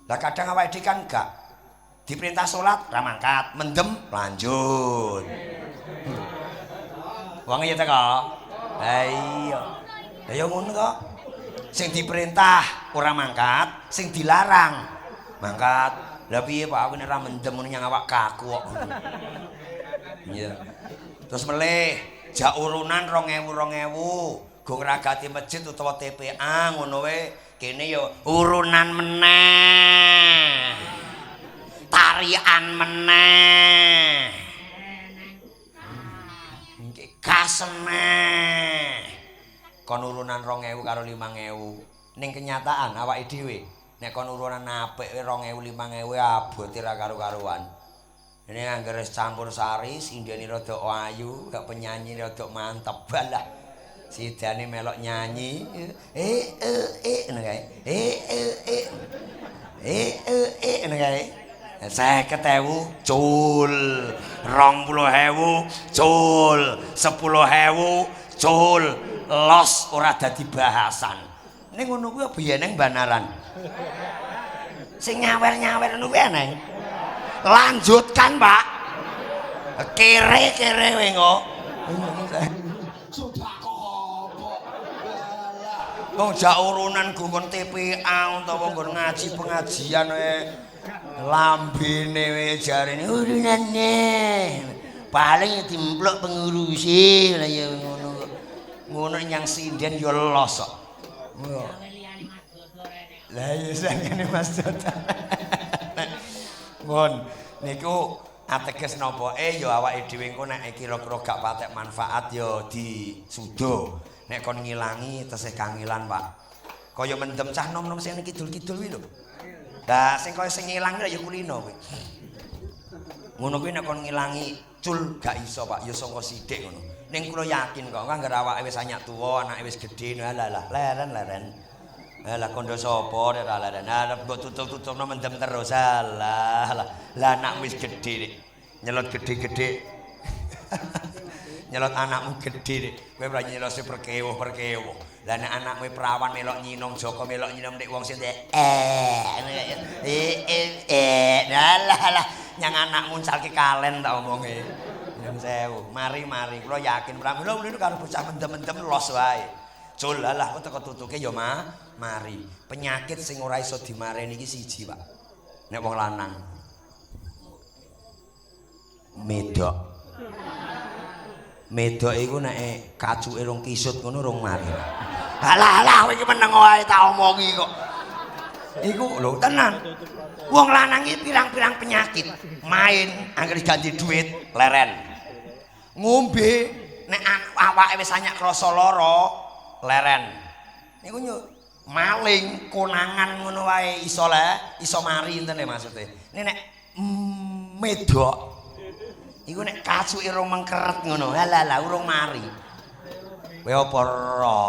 Lah kadang awake dhewe kan gak diperintah salat ra mangkat, mendem lanjut. Wong ya teko. Lah iya. Lah ya ngono kok. Sing diperintah ora mangkat, sing dilarang mangkat. Lah piye Pak aku nek ora mendem ngono nyang awak kaku kok. Iya. Terus melih jak urunan 2000 2000, go ngragati masjid utawa TPA ngono wae. Kene ya urunan meneh. Tarian meneh. Gas meneh. Kon urunan 2000 karo 5000. Ning kenyataan awake dhewe nek kon urunan apik 2000 5000 abote ra karo-karuan. Ini anggere wis campur sari, sindene rada ayu, gak penyanyi rada mantep balah. Sidane melok nyanyi. Eh eh eh ngono kae. Eh eh eh. Eh eh eh ngono kae. 50.000 cul, 20.000 cul, 10.000 cul, los ora dadi bahasan. Ning ngono kuwi apa yen ning Banaran? Sing nyawer-nyawer ngono kuwi eneng. Lanjutkan, Pak. Kere-kere kowe kok. Sedekah apa? Wong jak urunan nggon TPA utawa nggon ngaji pengajian wae lambene wae jarene urunane. Paling dimplok pengurusi lah ya ngono kok. Ngono nyang sinden ya los kok. Lah iya sangene Mas Dota. Ngon niku ateges napa ya awake dhewe engko nek kira-kira gak patek manfaat ya disudo. Nek kon ngilangi tesih kangelan, Pak. Kaya mendem cah nom-nom sing kidul-kidul kuwi lho. Lah sing kaya sing ngilang ya kulino kuwi. Ngono kuwi nek kon ngilangi cul gak iso, Pak, ya sangka sithik ngono. Ning kula yakin kok anggere awake wis anyak tuwa, anake wis gedhe, alah lah leren-leren. Alah kondo sapa nek ora leren. Arep mbok tutup-tutupno mendem terus. Alah lah. Lah anak wis gedhe nek nyelot gedhe-gedhe. Nyelot anakmu gedhe nek kowe ora nyelot sing perkewuh-perkewuh. Lah nek anakmu perawan melok nyinong Joko melok nyinong nek wong sing eh eh eh alah alah nyang anakmu uncalke kalen tak omonge. Nyun sewu, mari-mari kula yakin pramila niku karo bocah mendem-mendem los wae. Cul alah kok teko tutuke ya mari. Penyakit sing ora iso dimareni iki siji, Pak. Nek wong lanang. Medok. Medok iku nek kacuke rong kisut ngono rong mari. Alah alah kowe iki meneng wae tak omongi kok. Iku lho tenan. Wong lanang iki pirang-pirang penyakit. Main anggere ganti duit leren. Ngombe nek awake wis anyak krasa lara leren. Niku maling konangan ngono wae iso le, iso mari enten maksude. Nek nek medok iku nek kacuke rong mengkeret ngono, halah lah urung mari. Kowe apa ora?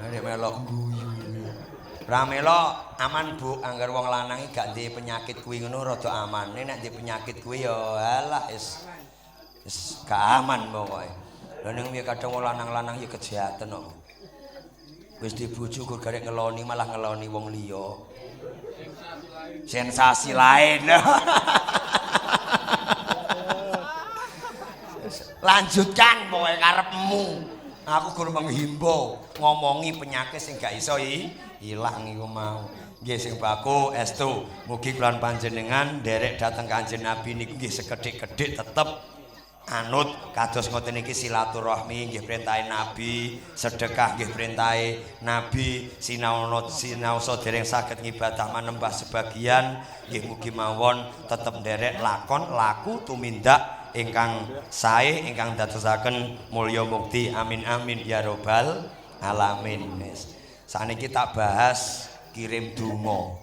Nek melok guyu. Pramila aman Bu, angger wong lanang iki gak duwe penyakit kuwi ngono rada aman. Nek duwe penyakit kuwi ya alah wis wis gak aman pokoke. Lah ning piye kadang wong lanang-lanang ya kejahaten kok. Wis dibojo kok garek ngeloni malah ngeloni wong liya. Sensasi lain. Lanjutkan pokoke karepmu. Aku gur menghimbau ngomongi penyakit sing gak iso ilang iku mau. Nggih sing baku estu. Mugi kula panjenengan nderek dhateng Kanjeng Nabi niku nggih sekedhik-kedhik tetep anut kados ngoten niki silaturahmi nggih perintahe Nabi, sedekah nggih perintahe Nabi, sinaosa dereng saged ngibadah manembah sebagian nggih mugi mawon tetep nderek lakon laku tumindak ingkang sae ingkang dadosaken mulya mukti. Amin amin ya robbal alamin. Sakniki tak bahas kirim donga.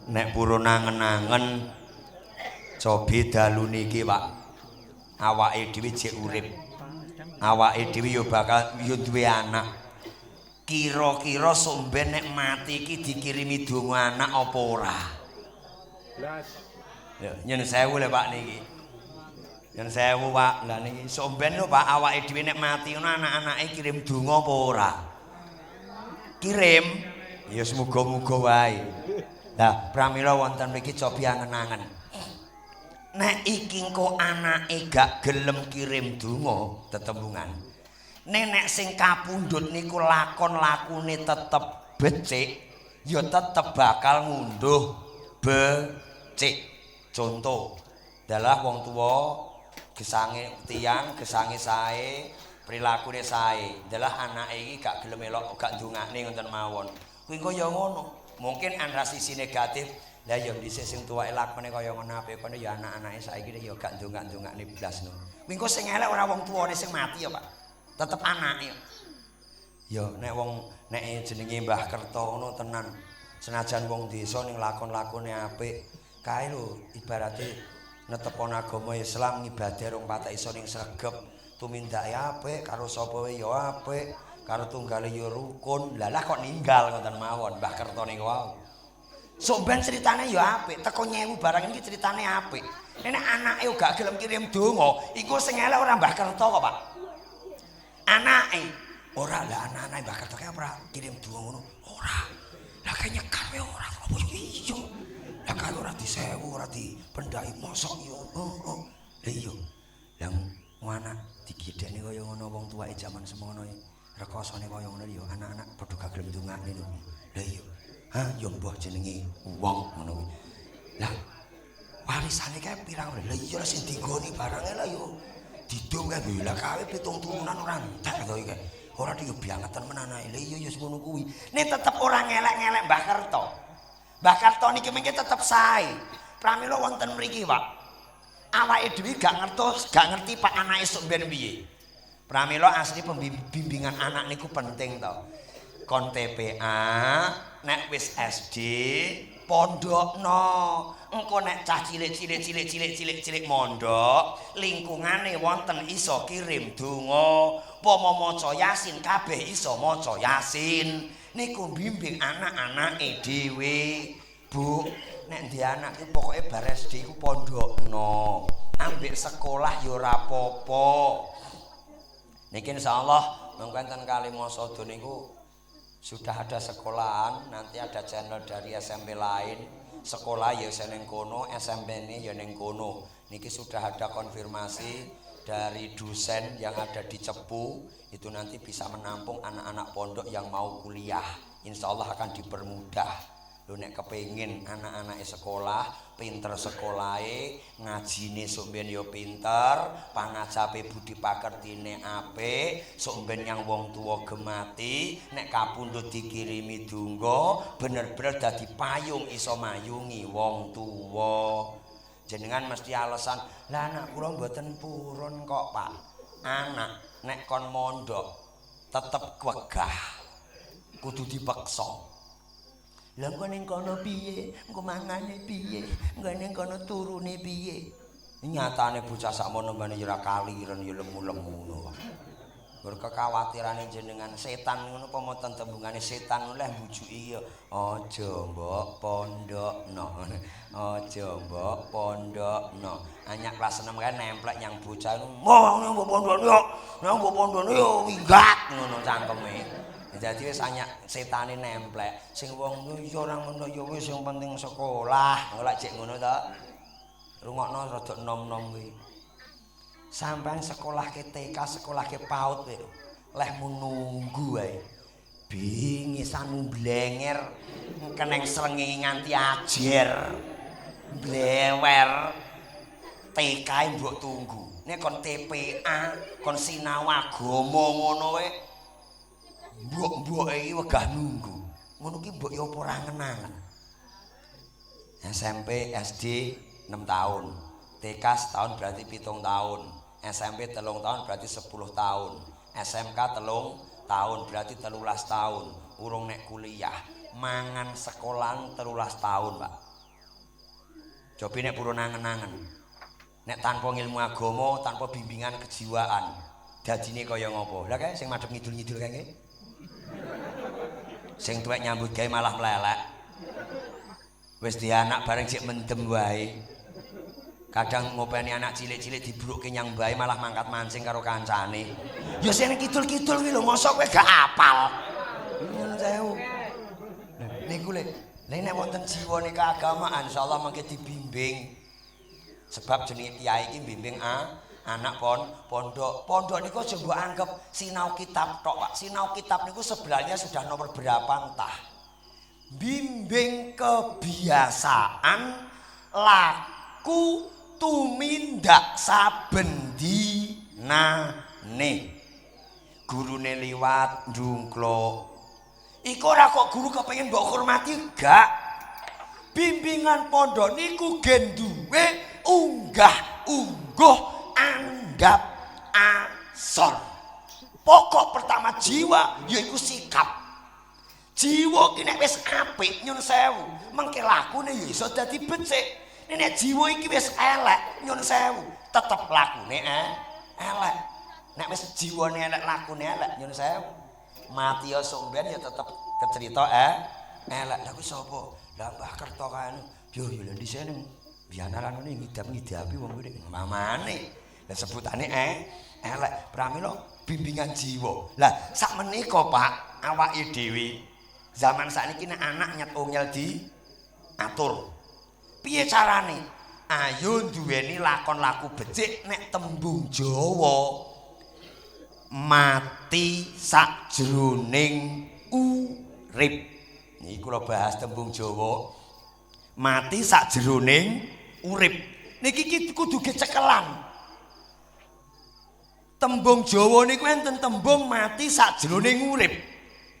Nek purun angen-angen cobi dalu niki Pak, awake dhewe jek urip, awake dhewe ya bakal ya duwe anak. Kira-kira sok ben nek mati iki dikirimi donga anak apa ora? Ya nyun sewu lho Pak niki. Nyun sewu Pak, lah niki sok ben lho Pak, awake dhewe nek mati ngono anak-anake kirim donga apa ora? Kirim. Ya semoga-moga wae. Lah pramila wonten mriki cobi angen-angen. Nek iki engko anake gak gelem kirim donga tetembungan. Nek sing kapundhut niku lakon lakune tetep becik, ya tetep bakal ngunduh becik. Contoh, dalah wong tuwa gesange tiyang, gesange sae, prilakune sae. Dalah anake iki gak gelem elok, gak ndongakne ngoten mawon. Kuwi engko ya ngono. Mungkin ana sisi negatif. Lah ya dhisik sing tuwake lakone kaya ngono apik kono ya anak-anake saiki ya gak ndongak-ndongakne blas ngono. Kuwi engko sing elek ora wong tuwane sing mati ya, Pak. Tetep anake. Ya nek wong nek jenenge Mbah Kerto ngono tenan. Senajan wong desa ning lakon-lakone apik, kae lho ibarate netepon agama Islam ngibadah rong patek iso ning sregep, Tumindake apik, karo sapa wae ya apik, karo tunggale ya rukun. Lah lah kok ninggal ngoten mawon Mbah Kerto niku wau. Sok ben ceritane ya apik, teko nyewu barang iki ceritane apik. Nek anake gak gelem kirim donga, iku sing elek ora Mbah Kerto kok, Pak. Anake ora lah anak-anake Mbah Kerto kae ora kirim donga ngono. Ora. Lah kae nyekar wae ora apa iya. Lah kae ora disewu, ora dipendhaki mosok yo. Heeh. Lah iya. Lah anak digedhekne kaya ngono wong tuwake jaman semono rekosane kaya ngono ya anak-anak padha gak gelem ndongakne lho. Lah iya. Hah, ya mbah jenenge wong ngono kuwi. Lah warisane kae pirang? Lah iya lah sing dinggoni barange lah yo didum kae lho. Lah kawe pitung turunan ora entek to iki. Ora yo biangeten men anake. Lah iya ya ngono kuwi. Nek tetep ora ngelek-ngelek Mbah Kerto. Mbah Kerto niki mengke tetep sae. Pramila wonten mriki, Pak. Awake dhewe gak ngertos, gak ngerti Pak anake sok ben piye. Pramila asli pembimbingan anak niku penting to. Kon TPA, nek wis SD pondokno. Engko nek cah cilik-cilik cilik-cilik cilik-cilik mondok, lingkungane wonten iso kirim donga, pomo maca Yasin kabeh iso maca Yasin. Niku bimbing anak-anake dhewe. Bu, nek ndi anak ki pokoke bar SD iku pondokno. Ambek sekolah ya ora apa-apa. Niki insyaallah mengko enten Kalimosodo niku sudah ada sekolahan, nanti ada channel dari SMP lain. Sekolah ya ning kono, SMP ini ya ning kono. Niki sudah ada konfirmasi dari dosen yang ada di Cepu, itu nanti bisa menampung anak-anak pondok yang mau kuliah. Insya Allah akan dipermudah. Lho nek kepengin anak-anake sekolah, pinter sekolahe, ngajine sok ben ya pinter, pangacape budi pakertine apik, sok ben yang wong tuwa gemati, nek kapundhut dikirimi donga, bener-bener dadi payung iso mayungi wong tuwa. Jenengan mesti alasan, "Lah anak kula mboten purun kok, Pak." Anak nek kon mondok tetep wegah. Kudu dipeksa. Lah engko ning kono piye? Engko mangane piye? Engko ning kono turune piye? Nyatane bocah sakmono mbane ya ora kaliren ya lemu-lemu ngono. Gur kekhawatirane jenengan setan ngono apa monten tembungane setan oleh mbujuki ya aja mbok pondokno. Aja mbok pondokno. Anyak kelas 6 kae nemplek nyang bocah ngono. Wah, mbok pondokno yo. Nek mbok pondokno yo minggat ngono cangkeme. Dadi wis anyak setane nemplek. Sing wong ya ora ngono ya wis sing penting sekolah. Engko lak jek ngono to. Rungokno rada nom-nom kuwi. Sampeyan sekolah ke TK, sekolah ke PAUD kuwi lho. Lehmu nunggu wae. Bingisanmu blenger keneng srengenge nganti ajer. Blewer. TK mbok tunggu. Nek kon TPA, kon sinau agama ngono wae. Mbok-mboke iki wegah nunggu. Ngono ki mbok ya apa ora angen-angen. SMP, SD 6 tahun. TK setahun berarti 7 tahun. SMP 3 tahun berarti 10 tahun. SMK 3 tahun berarti 13 tahun. Urung nek kuliah, mangan sekolahan 13 tahun, Pak. Cobi nek purun angen-angen. Nek tanpa ilmu agama, tanpa bimbingan kejiwaan, dadine kaya ngopo? Lah kae sing madhep ngidul-ngidul kae. Sing tuwek nyambut gawe malah mlelek. Wis di anak bareng jek mendem wae. Kadang ngopeni anak cilik-cilik dibrukke nyang bae malah mangkat mancing karo kancane. Ya sing kidul-kidul kuwi lho mosok kowe gak apal. Ngono sewu. Niku lho, lha nek wonten jiwane keagamaan insyaallah mangke dibimbing. Sebab jenenge kiai iki bimbing anak pondok. Pondok niku aja mbok anggap sinau kitab tok, Pak. Sinau kitab niku sebenarnya sudah nomor berapa entah. Bimbing kebiasaan laku tumindak saben dinane. Gurune liwat ndungkluk. Iku ora kok guru kepengin mbok hormati gak. Bimbingan pondok niku gen duwe unggah ungguh andhap asor. Pokok pertama jiwa yaiku sikap. Jiwa ki nek wis apik nyun sewu, mengke lakune ya iso dadi becik. Nek jiwa iki wis elek nyun sewu, tetep lakune elek. Nek wis jiwane elek, lakune elek, nyuwun sewu. Mati ya sok ben ya tetep kecerita elek. Lah kuwi sapa? Lah Mbah Kerto kae. Yo yo lha dhisik ning bianaran ngene ngidap-ngidapi wong kuwi mamane. Lah sebutane elek. Pramila bimbingan jiwa. Lah sak menika Pak, awake dhewe zaman sakniki nek anak nyet ongel diatur. Piye carane? Ayo duweni lakon laku becik nek tembung Jawa mati sakjroning urip. Niki kula bahas tembung Jawa mati sakjroning urip. Niki iki kudu gecekelan. Tembung Jawa niku enten tembung mati sakjroning urip.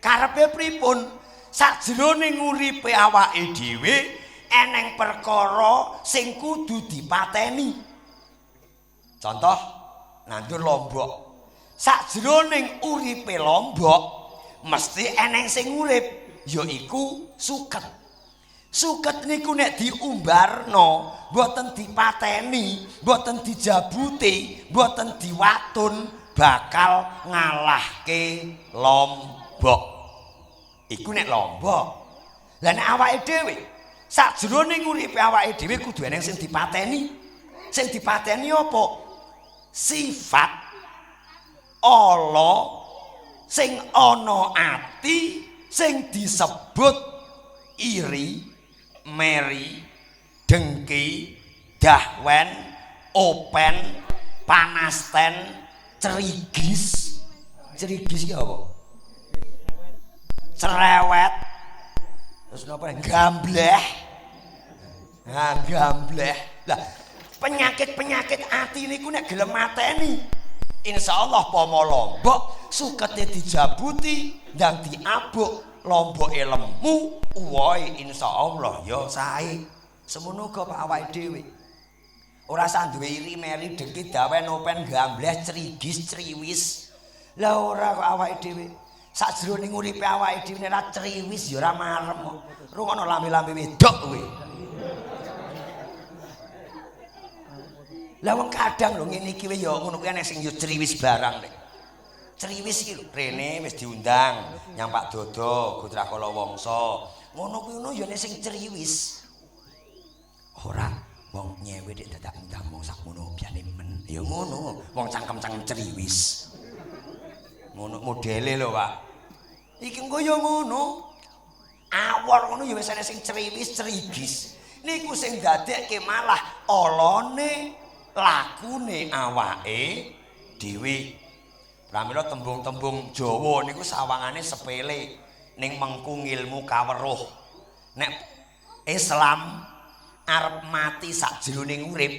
Karepe pripun? Sakjroning uripe awake dhewe eneng perkara sing kudu dipateni. Contoh nandur lombok. Sakjroning uripe lombok mesti eneng sing urip, yaiku suket. Suket niku nek diumbarno, mboten dipateni, mboten dijabuti, mboten diwatun, bakal ngalahke lombok. Iku nek lombok. Lah nek awake dhewe, sakjroning uripe awake dhewe kudu eneng sing dipateni. Sing dipateni apa? Sifat ala sing ana ati sing disebut iri, meri, dengki, dahwen, open, panasten, cerigis. Cerigis iki apa? Cerewet. Terus napa? Gambleh. Nah, gambleh. Lah, penyakit-penyakit ati niku nek gelem mateni, insyaallah pomo lombok sukete dijabuti ndang diabuk lomboke lemu, uwohe insyaallah ya sae. Semono uga Pak awake dhewe. Ora usah duwe iri, meri, dengki, dawen, open, gambleh, cerigis, criwis. Lah ora kok awake dhewe. Sakjroning uripe awake dhewe nek ora criwis ya ora marem kok. Rungono lambe-lambe wedok kowe. Lah wong kadang lho ngene iki ya ngono kuwi ana sing ya criwis barang nek. Criwis iki lho, rene wis diundang nyang Pak Dodo, Gotrakala Wangsa. Ngono kuwi ngono ya nek sing criwis. Ora wong nyewe dik dadak ndang wong sakmono biane men. Ya ngono, wong cangkem-cangkem criwis. Ngono modele lho, Pak. Iki engko ya ngono. Awor ngono ya wis ana sing criwis, crigis. Niku sing dadekke malah olone lakune awake dhewe. Pramila tembung-tembung Jawa niku sawangane sepele ning mengku ngilmu kaweruh. Nek Islam arep mati sakjroning urip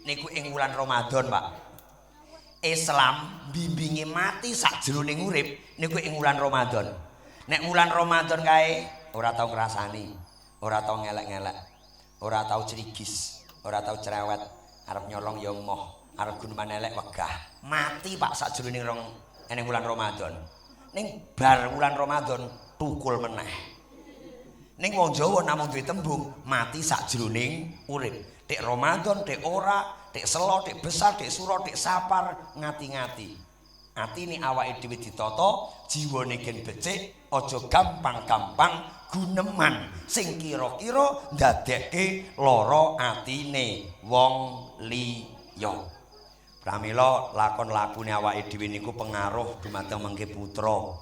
niku ing wulan Ramadan, Pak. Islam bimbinge mati sakjroning urip niku ing wulan Ramadan. Nek wulan Ramadan kae ora tau ngrasani, ora tau ngelek-ngelek, ora tau crigis, ora tau cerewet, arep nyolong ya moh, arep guneman elek wegah. Mati Pak sakjroning rong eneng wulan Ramadan. Ning bar wulan Ramadan tukul meneh. Ning wong Jawa namung duwe tembung mati sakjroning urip. Dik Ramadan, dik ora, dik selo, dik besar, dik suro, dik sapar, ngati-ngati. Atine awake dhewe ditata, jiwane gen becik, aja gampang-gampang guneman sing kira-kira ndadekke lara atine wong liya. Pramila lakon lakune awake dhewe niku pengaruh dumateng mengke putra.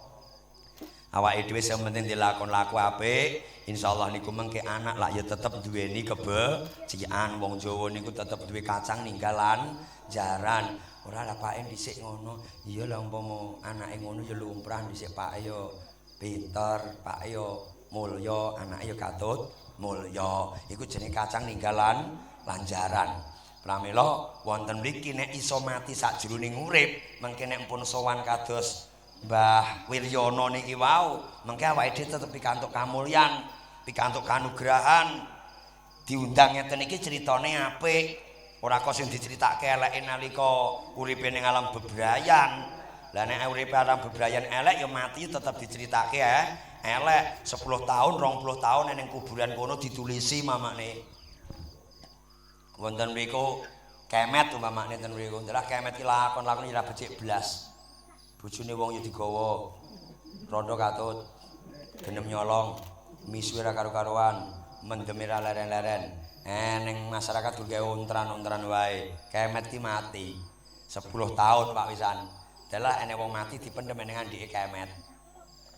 Awake dhewe sing penting dilakon laku apik, insyaallah niku mengke anak lak ya tetep duweni kebecikan. Wong Jawa niku tetep duwe kacang ninggalan jaran. Ora lah pake dhisik ngono. Iya lah umpama anake ngono ya lumrah dhisik pake ya pinter, pake ya mulya, anake ya katut mulya. Iku jenenge kacang ninggalan lanjaran. Pramila wonten mriki nek iso mati sakjroning urip, mengke nek pun sowan kados Mbah Wiryono niki wau, mengke awake dhewe tetep pikantuk kamulyan, pikantuk kanugrahan. Diundang ngeten iki critane apik. Ora kok sing diceritake eleke nalika uripe ning alam bebrayan. Lah nek uripe alam bebrayan elek ya mati tetep diceritake elek. 10 tahun, 20 tahun ning kuburan kono ditulisi mamakne. Wonten mriku Kemet umpamane ten mriku. Ndelah kemet ki lakon-lakon ora becik blas. Bojone wong ya digawa. Rondo katut. Genem nyolong, misuwe ra karo-karuan, mendeme ra leren-leren. Ning masyarakat kuwi gawe ontran-ontran wae. Kemet ki mati. 10 tahun Pak wisan. Dalah enek wong mati dipendhem ning andhike kemet.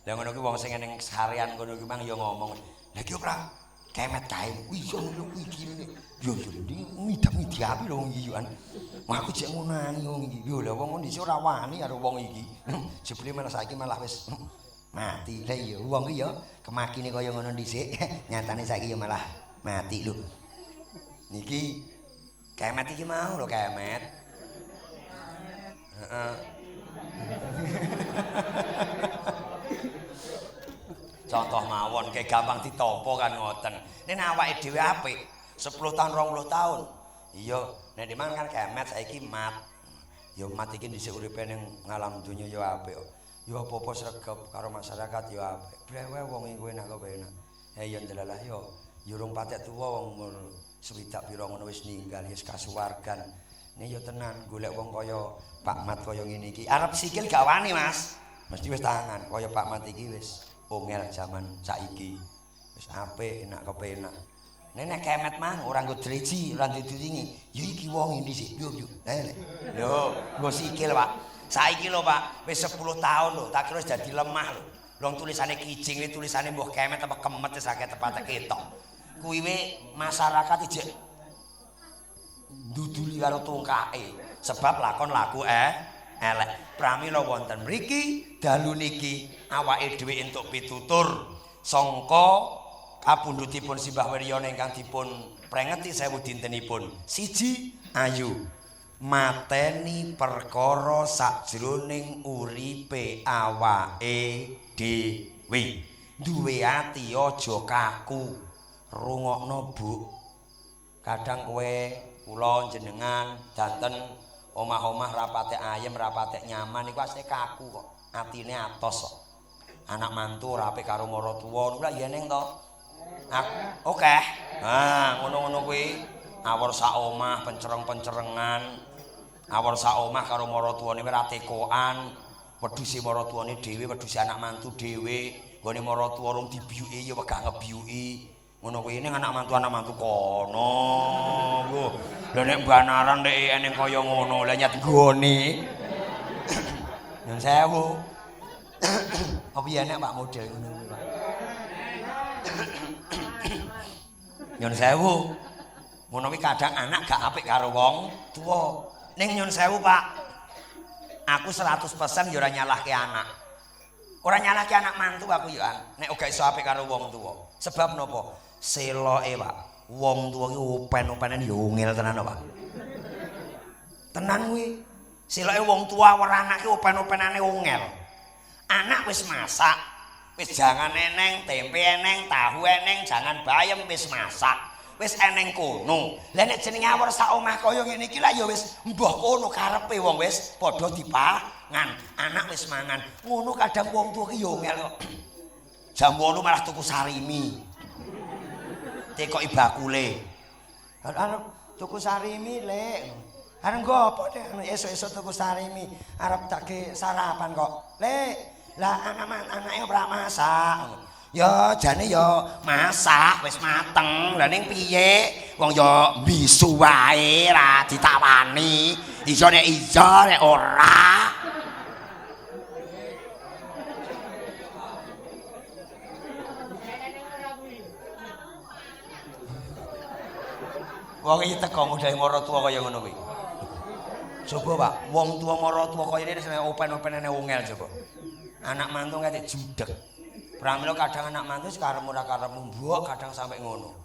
Lah ngono kuwi wong sing ning seharian ngono kuwi mang ya ngomong. Lah iki ora kemet kae. Kuwi iso ngono kuwi iki ngene. Yo yo ngidap-ngidapi lho wong iki yo. Wah aku jek ngonangi wong iki. Yo lha wong dhisik ora wani karo wong iki. Jebule malah saiki malah wis mati. Lah iya wong iki ya kemakine kaya ngono dhisik, nyatane saiki ya malah mati lho. Niki kemet iki mau lho kemet. Heeh. Contoh mawon kayak gampang ditampa kan ngoten. Nek awake dhewe apik 10 tahun 20 tahun. Iya, nek dimang kan kemet saiki mat. Ya mat iki dhisik uripe ning ngalam donya ya apik. Ya apa-apa sregep karo masyarakat ya apik. Brewe wong iku enak kok enak. Ya ndelalah ya ya urung patek tuwa wong umur swidak pira ngono wis ninggal wis kasuwargan. Nek ya tenan golek wong kaya Pak Mat kaya ngene iki. Arep sikil gak wani, Mas. Mesti wis tangan kaya Pak Mat iki wis ongel jaman saiki. Wis apik enak kepenak. Nek nek kemet mang ora nggo driji, ora diduringi. Ya iki wong endi sih? Yo yo. Lho, nggo sikil, Pak. Saiki lho, Pak, wis 10 tahun lho, tak kira wis dadi lemah lho. Wong tulisane kijing iki tulisane mbuh kemet apa kemet wis akeh tepate ketok. Kuwi we masyarakat ijek nduduli karo tungkake sebab lakon laku elek. Pramila wonten mriki dalu niki awake dhewe entuk pitutur sangka kapundhutipun Simbah Wiryono ingkang dipun prengeti 1000 dintenipun. Siji, ayu mateni perkara sakjroning uripe awake dhewe. Duwe ati aja kaku. Rungokno, Bu. Kadang kowe kula jenengan danten omah-omah rapate ayem, rapate nyaman iku asline kaku kok. Atine atos kok. Anak mantu ora apik karo maratuwa niku lak ya eneng to. Oke. Ha, ngono-ngono kuwi. Awor sak omah pencereng-pencerengan. Awor sak omah karo maratuwane ora tekoan. Wedhuse maratuwane dhewe, wedhuse anak mantu dhewe. Nggone maratuwa rung dibiyuki ya wegah ngebiyuki. Ngono kuwi ning anak mantu kono. Wah, lha nek banaran nek eneng kaya ngono, lha nyat nggone. Nyun sewu. Apa ya enek Pak model ngono kuwi, Pak? Nyun sewu. Ngono kuwi kadang anak gak apik karo wong tuwa. Ning nyun sewu, Pak. Aku 100% ya ora nyalahke anak. Ora nyalahke anak mantu aku ya, nek ora iso apik karo wong tuwa. Sebab napa? Seloke, Pak. Wong tuwa ki open-openan ya ungel tenan, Pak. Tenan kuwi. Seloke wong tuwa ora anake open-openane ungel. Anak wis masak, wis jangan eneng, tempe eneng, tahu eneng, jangan bayem wis masak. Wis eneng kono. Lah nek jenenge awor sak omah kaya ngene iki lah ya wis mbah kono karepe wong wis padha dipangan. Anak wis mangan. Ngono kadang wong tuwa ki ya ungel kok. Jam 8 malah tuku sarimi. Tekoki bakule. Arep tuku sarimi, Lek. Arep nggo apa dek? Esuk-esuk tuku sarimi. Arep tak ge sarapan kok. Lek, lah anak-anake ora masak. Ya jane ya masak wis mateng. Lah ning piye? Wong ya mbisu wae ra ditawani. Iso nek iya nek ora. Wong iki teko model maratuwa kaya ngono kuwi. Coba Pak, wong tuwa maratuwa kaya ngene sing open-openane ungel coba. Anak mantu nganti judeg. Pramila kadang anak mantu wis karep ora karep mbok, kadang sampe ngono.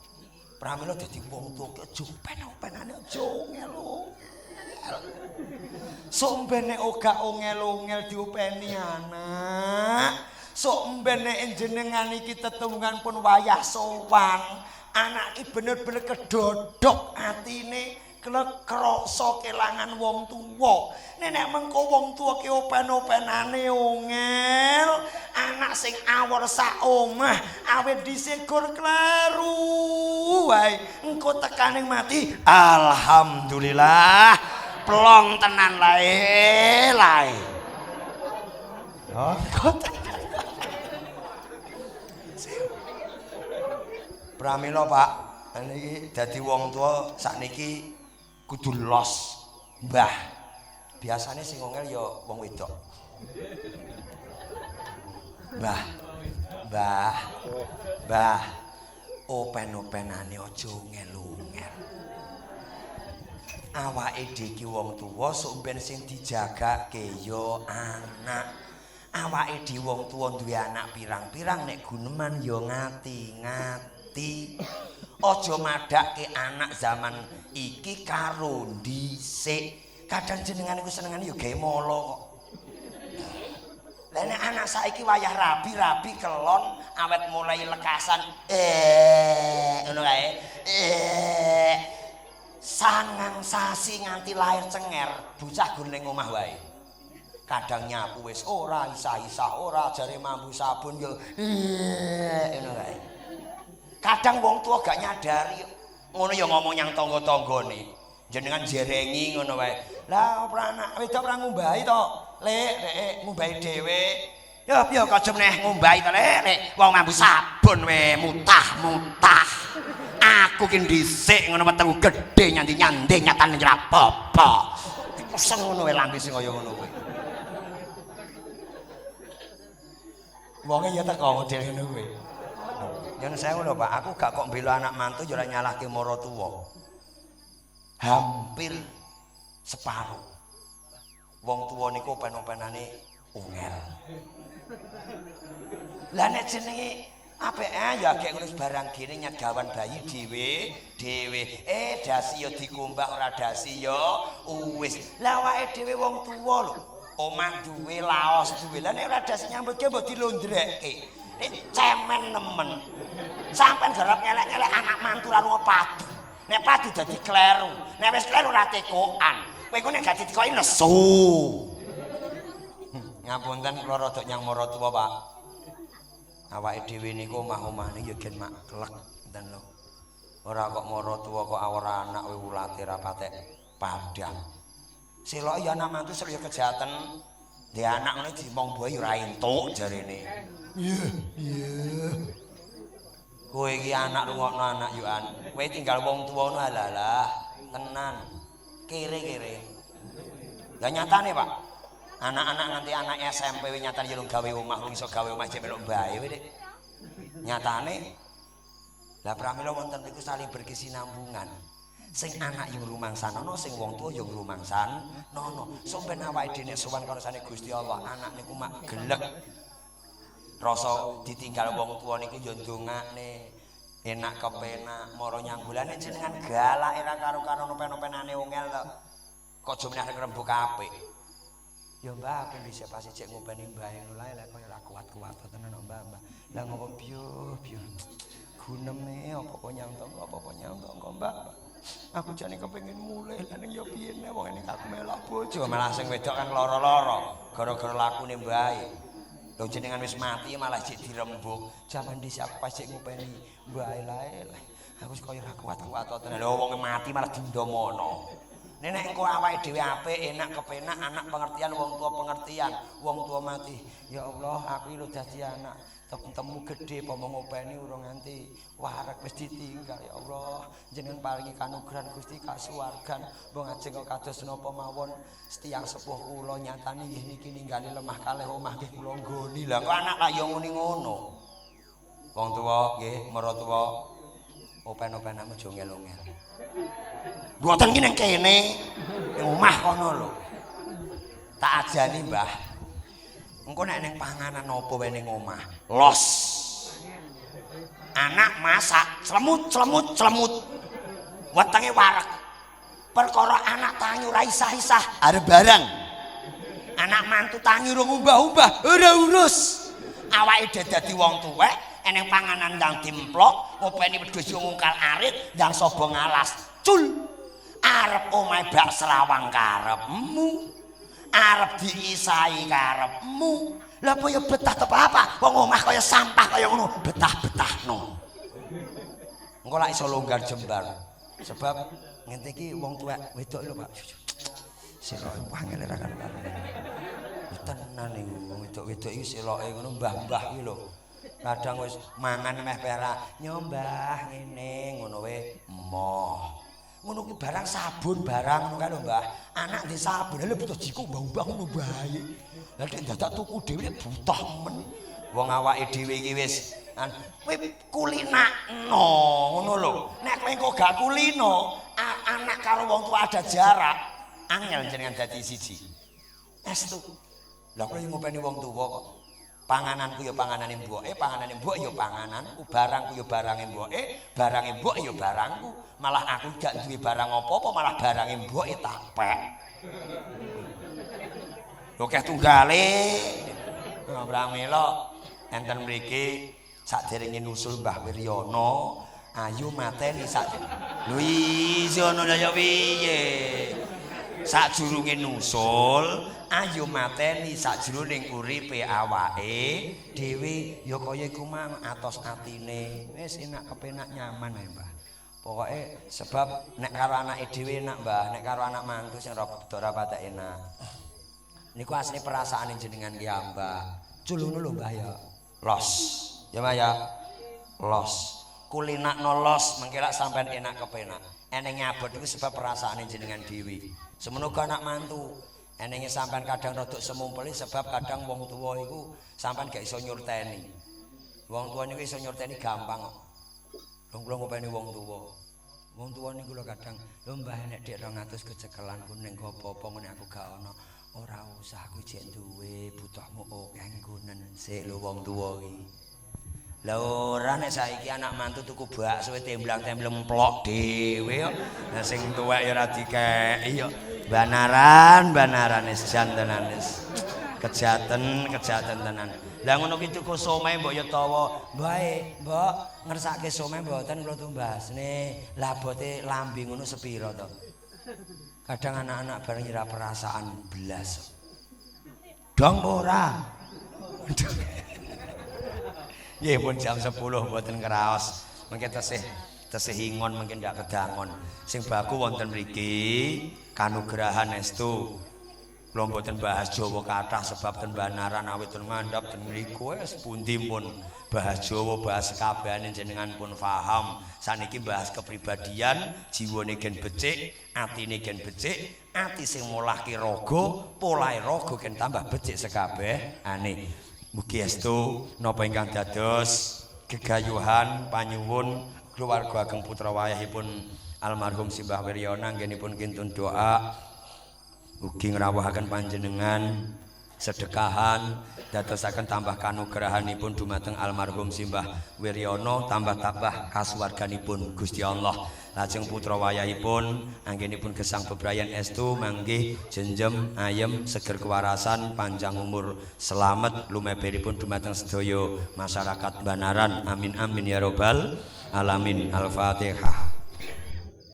Pramila dadi wong tuwa ki aja open-openane aja ungel-ungel. Sok mben nek ora ungel-ungel diopeni anak. Sok mben nek jenengan iki tetunggan pun wayah sowan. Anak iki bener-bener kedodok atine, glek krasa kelangan wong tuwa. Nek mengko wong tuwa ki open-openane ongel, anak sing awor sak omah awit dhisik gur kleru wae, engko tekane mati alhamdulillah plong tenan lae lae. Oh, pramila Pak, niki dadi wong tuwa sakniki kudu los, Mbah. Biasane sing ngongel ya wong wedok. Mbah. Mbah. Mbah. Open-openane aja ngel-ngel. Awake dhewe iki wong tuwa sok ben sing dijagake ya anak. Awake dhewe wong tuwa duwe anak pirang-pirang nek guneman ya ngati-ngati. Aja madhakke anak zaman iki karo dhisik. Kadang jenengan iku senengane ya gawe mala kok. Lah nek anak saiki wayah rabi-rabi kelon awet mulai lekasan ngono kae. Sangang sasi nganti lahir cenger, bocah gur ning omah wae. Kadang nyapu wis ora, isah-isah ora, jare mambu sabun yo ngono kae. Kadang wong tua gak nyadari ngono ya ngomong nyang tangga-tanggane. Jenengan jerengi ngono wae. Lah ora anak wedok ora ngumbahi to. Lek, lek ngumbahi dhewe. Ya piye kok aja meneh ngumbahi to, Lek, lek wong mambu sabun we mutah-mutah. Aku ki dhisik ngono wetengku gedhe nyandi-nyandi nyatane ora apa-apa. Keseng ngono wae lambe sing kaya ngono kuwi. Wonge ya teko model ngono kuwi. Yen sewu lho Pak, aku gak kok mbela anak mantu ya ora nyalahke maratuwa. Hampir separuh wong tuwa niku open-openane ungel. Lah nek jenenge apike ya agek ngono barang gene nyagawan bayi dhewe dhewe. Dasi ya dikumbah ora dasi ya wis. Lah awake dhewe wong tuwa lho, omah duwe laos duwe. Lah nek ora dasi nyambut gawe mbok dilondrekke. Nek cemen nemen. Sampeyan garap nyelek-nyelek anak mantu ora lunga padu. Nek padu dadi kleru. Nek wis kleru ora tekokan. Kowe iku nek gak ditekoki nesu. Ngapunten kula rada nyang maratuwa, Pak. Awake dhewe niku omah-omahne ya gen maklek ngoten lho. Ora kok maratuwa kok awor anak kowe ulate ra patek padhang. Selok ya anak mantu selok ya kejaten. Ndek anak ngono dimong boy ora entuk jarene. Iya, iya. Kowe iki anak rungokno anak yo an. Kowe tinggal wong tuwa ngono alah, tenan. Kere-kere. Lah nyatane, Pak. Anak-anak nganti anak SMP we nyatane yo gawe omah, wong iso gawe omah jek melok mbahe we, Dik. Nyatane lah pramila wonten niku saling berkesinambungan. Sing anak yo ngrumangsanono, sing wong tuwa yo ngrumangsanono. Sampeyan awake dhewe nek sowan karo sane Gusti Allah, anak niku mak gelek. Rasa ditinggal wong tuwa niku yo ndongakne enak kepenak mara nyambulane jenengan galak ora karo-karo open-openane ongel to. Kok aja meneh ngrembug apik. Ya Mbah, aku dhisik pasti cek ngopeni Mbah ngono lae lek kaya ora kuat-kuat tenan kok Mbah, Mbah. Lah ngopo biyo biyo. Guneme apa-apa nyang tangga, apa-apa nyang tangga, Mbah. Aku jane kepengin mulih, lah ning ya piye nek wong ngene aku melok bojo, malah sing wedok kan lara-lara gara-gara lakune mbahe. Lho jenengan wis mati malah jek dirembug. Jaman dhisik aku pas jek ngopeni mbahe lae. Aku wis kaya ora kuat-kuat tenan. Lho wong mati malah dindomono. Nek engko awake dhewe apik, enak kepenak, anak pengertian, wong tua pengertian, wong tua mati. Ya Allah, aku iki lho dadi anak temu gedhe apa ngopeni urung nganti wareg wis ditinggal ya Allah. Jenengan paringi kanugrahan Gusti kasuwargan, mbok ngajeng kok kados napa mawon tiyang sepuh kula nyatane nggih niki ninggali lemah kalih omah nggih kula nggoni. Lah kok anak lak ya ngene ngono. Wong tuwa nggih, maratuwa open-openamu aja ngel-ngel. Mboten ki ning kene, ning omah kono lho. Tak ajani, Mbah. Engko nek ning panganan apa wae ning omah, los. Anak masak, clemut clemut clemut. Wetenge wareg. Perkara anak tangi ora isah-isah, arep barang. Anak mantu tangi urung umbah-umbah, ora urus. Awake dhewe dadi wong tuwek, eneng panganan ndang dimplok, ngopeni wedhus yo ngungkal arit, ndang saba ngalas. Cul. Arep omahe bak selawang karepmu. Arep diisai karepmu. Lah apa ya betah to apa? Wong omah kaya sampah kaya ngono, betah-betahno. Engko lak iso longgar jembar. Sebab ngene iki wong tuwek wedok lho, Pak. Seloke wangel ra karuan. Tenan iku wong wedok-wedok iki seloke ngono mbah-mbah iki lho. Kadang wis mangan meh perak, nyombah ngene ngono we emoh. Ngono ki barang sabun barang ngono kae lho, Mbah. Anak di sabun lha butuh jiku mbah-mbah ngono bae. Lah nek dadak tuku dhewe butuh men. Wong awake dhewe iki wis kowe kulinakno ngono lho. Nek kowe engko gak kulino, anak karo wong tua ada jarak, angel jenengan dadi siji. Estu. Lah kowe ngopeni wong tuwa kok. Pangananku ya panganane mboke, panganane mbok ya pangananku, barangku ya barange mboke, barange mbok ya barangku. Malah aku gak duwe barang apa-apa, malah barange mboke tak pek. Lho keh tunggale. Ora melok enten mriki saderenge nusul Mbah Wiryono, ayo mateni sak. Lho iya ngono ya piye? Sajurunge nusul, ayo mateni sajroning uripe awake dhewe ya kaya iku mang atos atine. Wis enak kepenak nyaman ae, Mbah. Pokoke sebab nek karo anake dhewe enak, Mbah, nek karo anak mantu sing rada ora patek enak. Niku asline perasaane jenengan ki, Mbah. Cul ngono lho, Mbah ya. Los. Ya, Mbah ya. Los. Kulinakno los mengke lak sampean enak kepenak. Eneng nyabot iku sebab perasaane jenengan dhewe. Semono uga anak mantu. Enenge sampean kadang rodok semumpeli sebab kadang wong tuwa iku sampean gak iso nyurteni. Wong tuwa niku iso nyurteni gampang kok. Wong kula ngopeni wong tuwa. Wong tuwa niku lho kadang, "Lho Mbah nek dik 200 kecekelan kuning apa-apa ngene aku gak ono." Ora usah aku jek duwe, butuhmu akeh nggonen sik lho wong tuwa iki. Lah ora nek saiki anak mantu tuku bakso temblang-tembleng mplok dhewe kok. Lah sing tuwek ya ora dikeki kok. Banaran, banaran wis jan tenan wis. Kejaten, kejaten tenan. Lah ngono ki tuku somai mbok ya tawa. Mbae, Mbok, ngersake somai mboten kula tumbasne. Lah abote lambe ngono sepira to? Kadang anak-anak bareng ora perasaan belas. Dong ora? Nggih pun jam 10 mboten kraos. Mengke tesih tesih ingon mungkin ndak kedangon. Sing baku wonten mriki kanugrahan estu. Kula mboten bahas Jawa kathah sebab ten Banaran awit ten ngandhap ten mriku wis pundi pun bahas Jawa bahas kabehane jenengan pun paham. Saniki bahas kepribadian, jiwane gen becik, atine gen becik, ati sing molahke raga, polahe raga gen tambah becik sekabehane. Mugi estu napa ingkang dados gegayuhan panyuwun keluarga ageng putra wayahipun almarhum Simbah Wiryono anggenipun kintun doa ugi ngrawuhaken panjenengan sedekahan dadosaken tambah kanugrahanipun dumateng almarhum Simbah Wiryono tambah-tambah kasuwarganipun Gusti Allah. Lajeng putra wayahipun anggenipun gesang bebrayan estu manggih jenjem ayem seger kewarasan panjang umur selamet lumeberipun dumateng sedaya masyarakat Banaran. Amin amin ya robbal alamin. Al-Fatihah.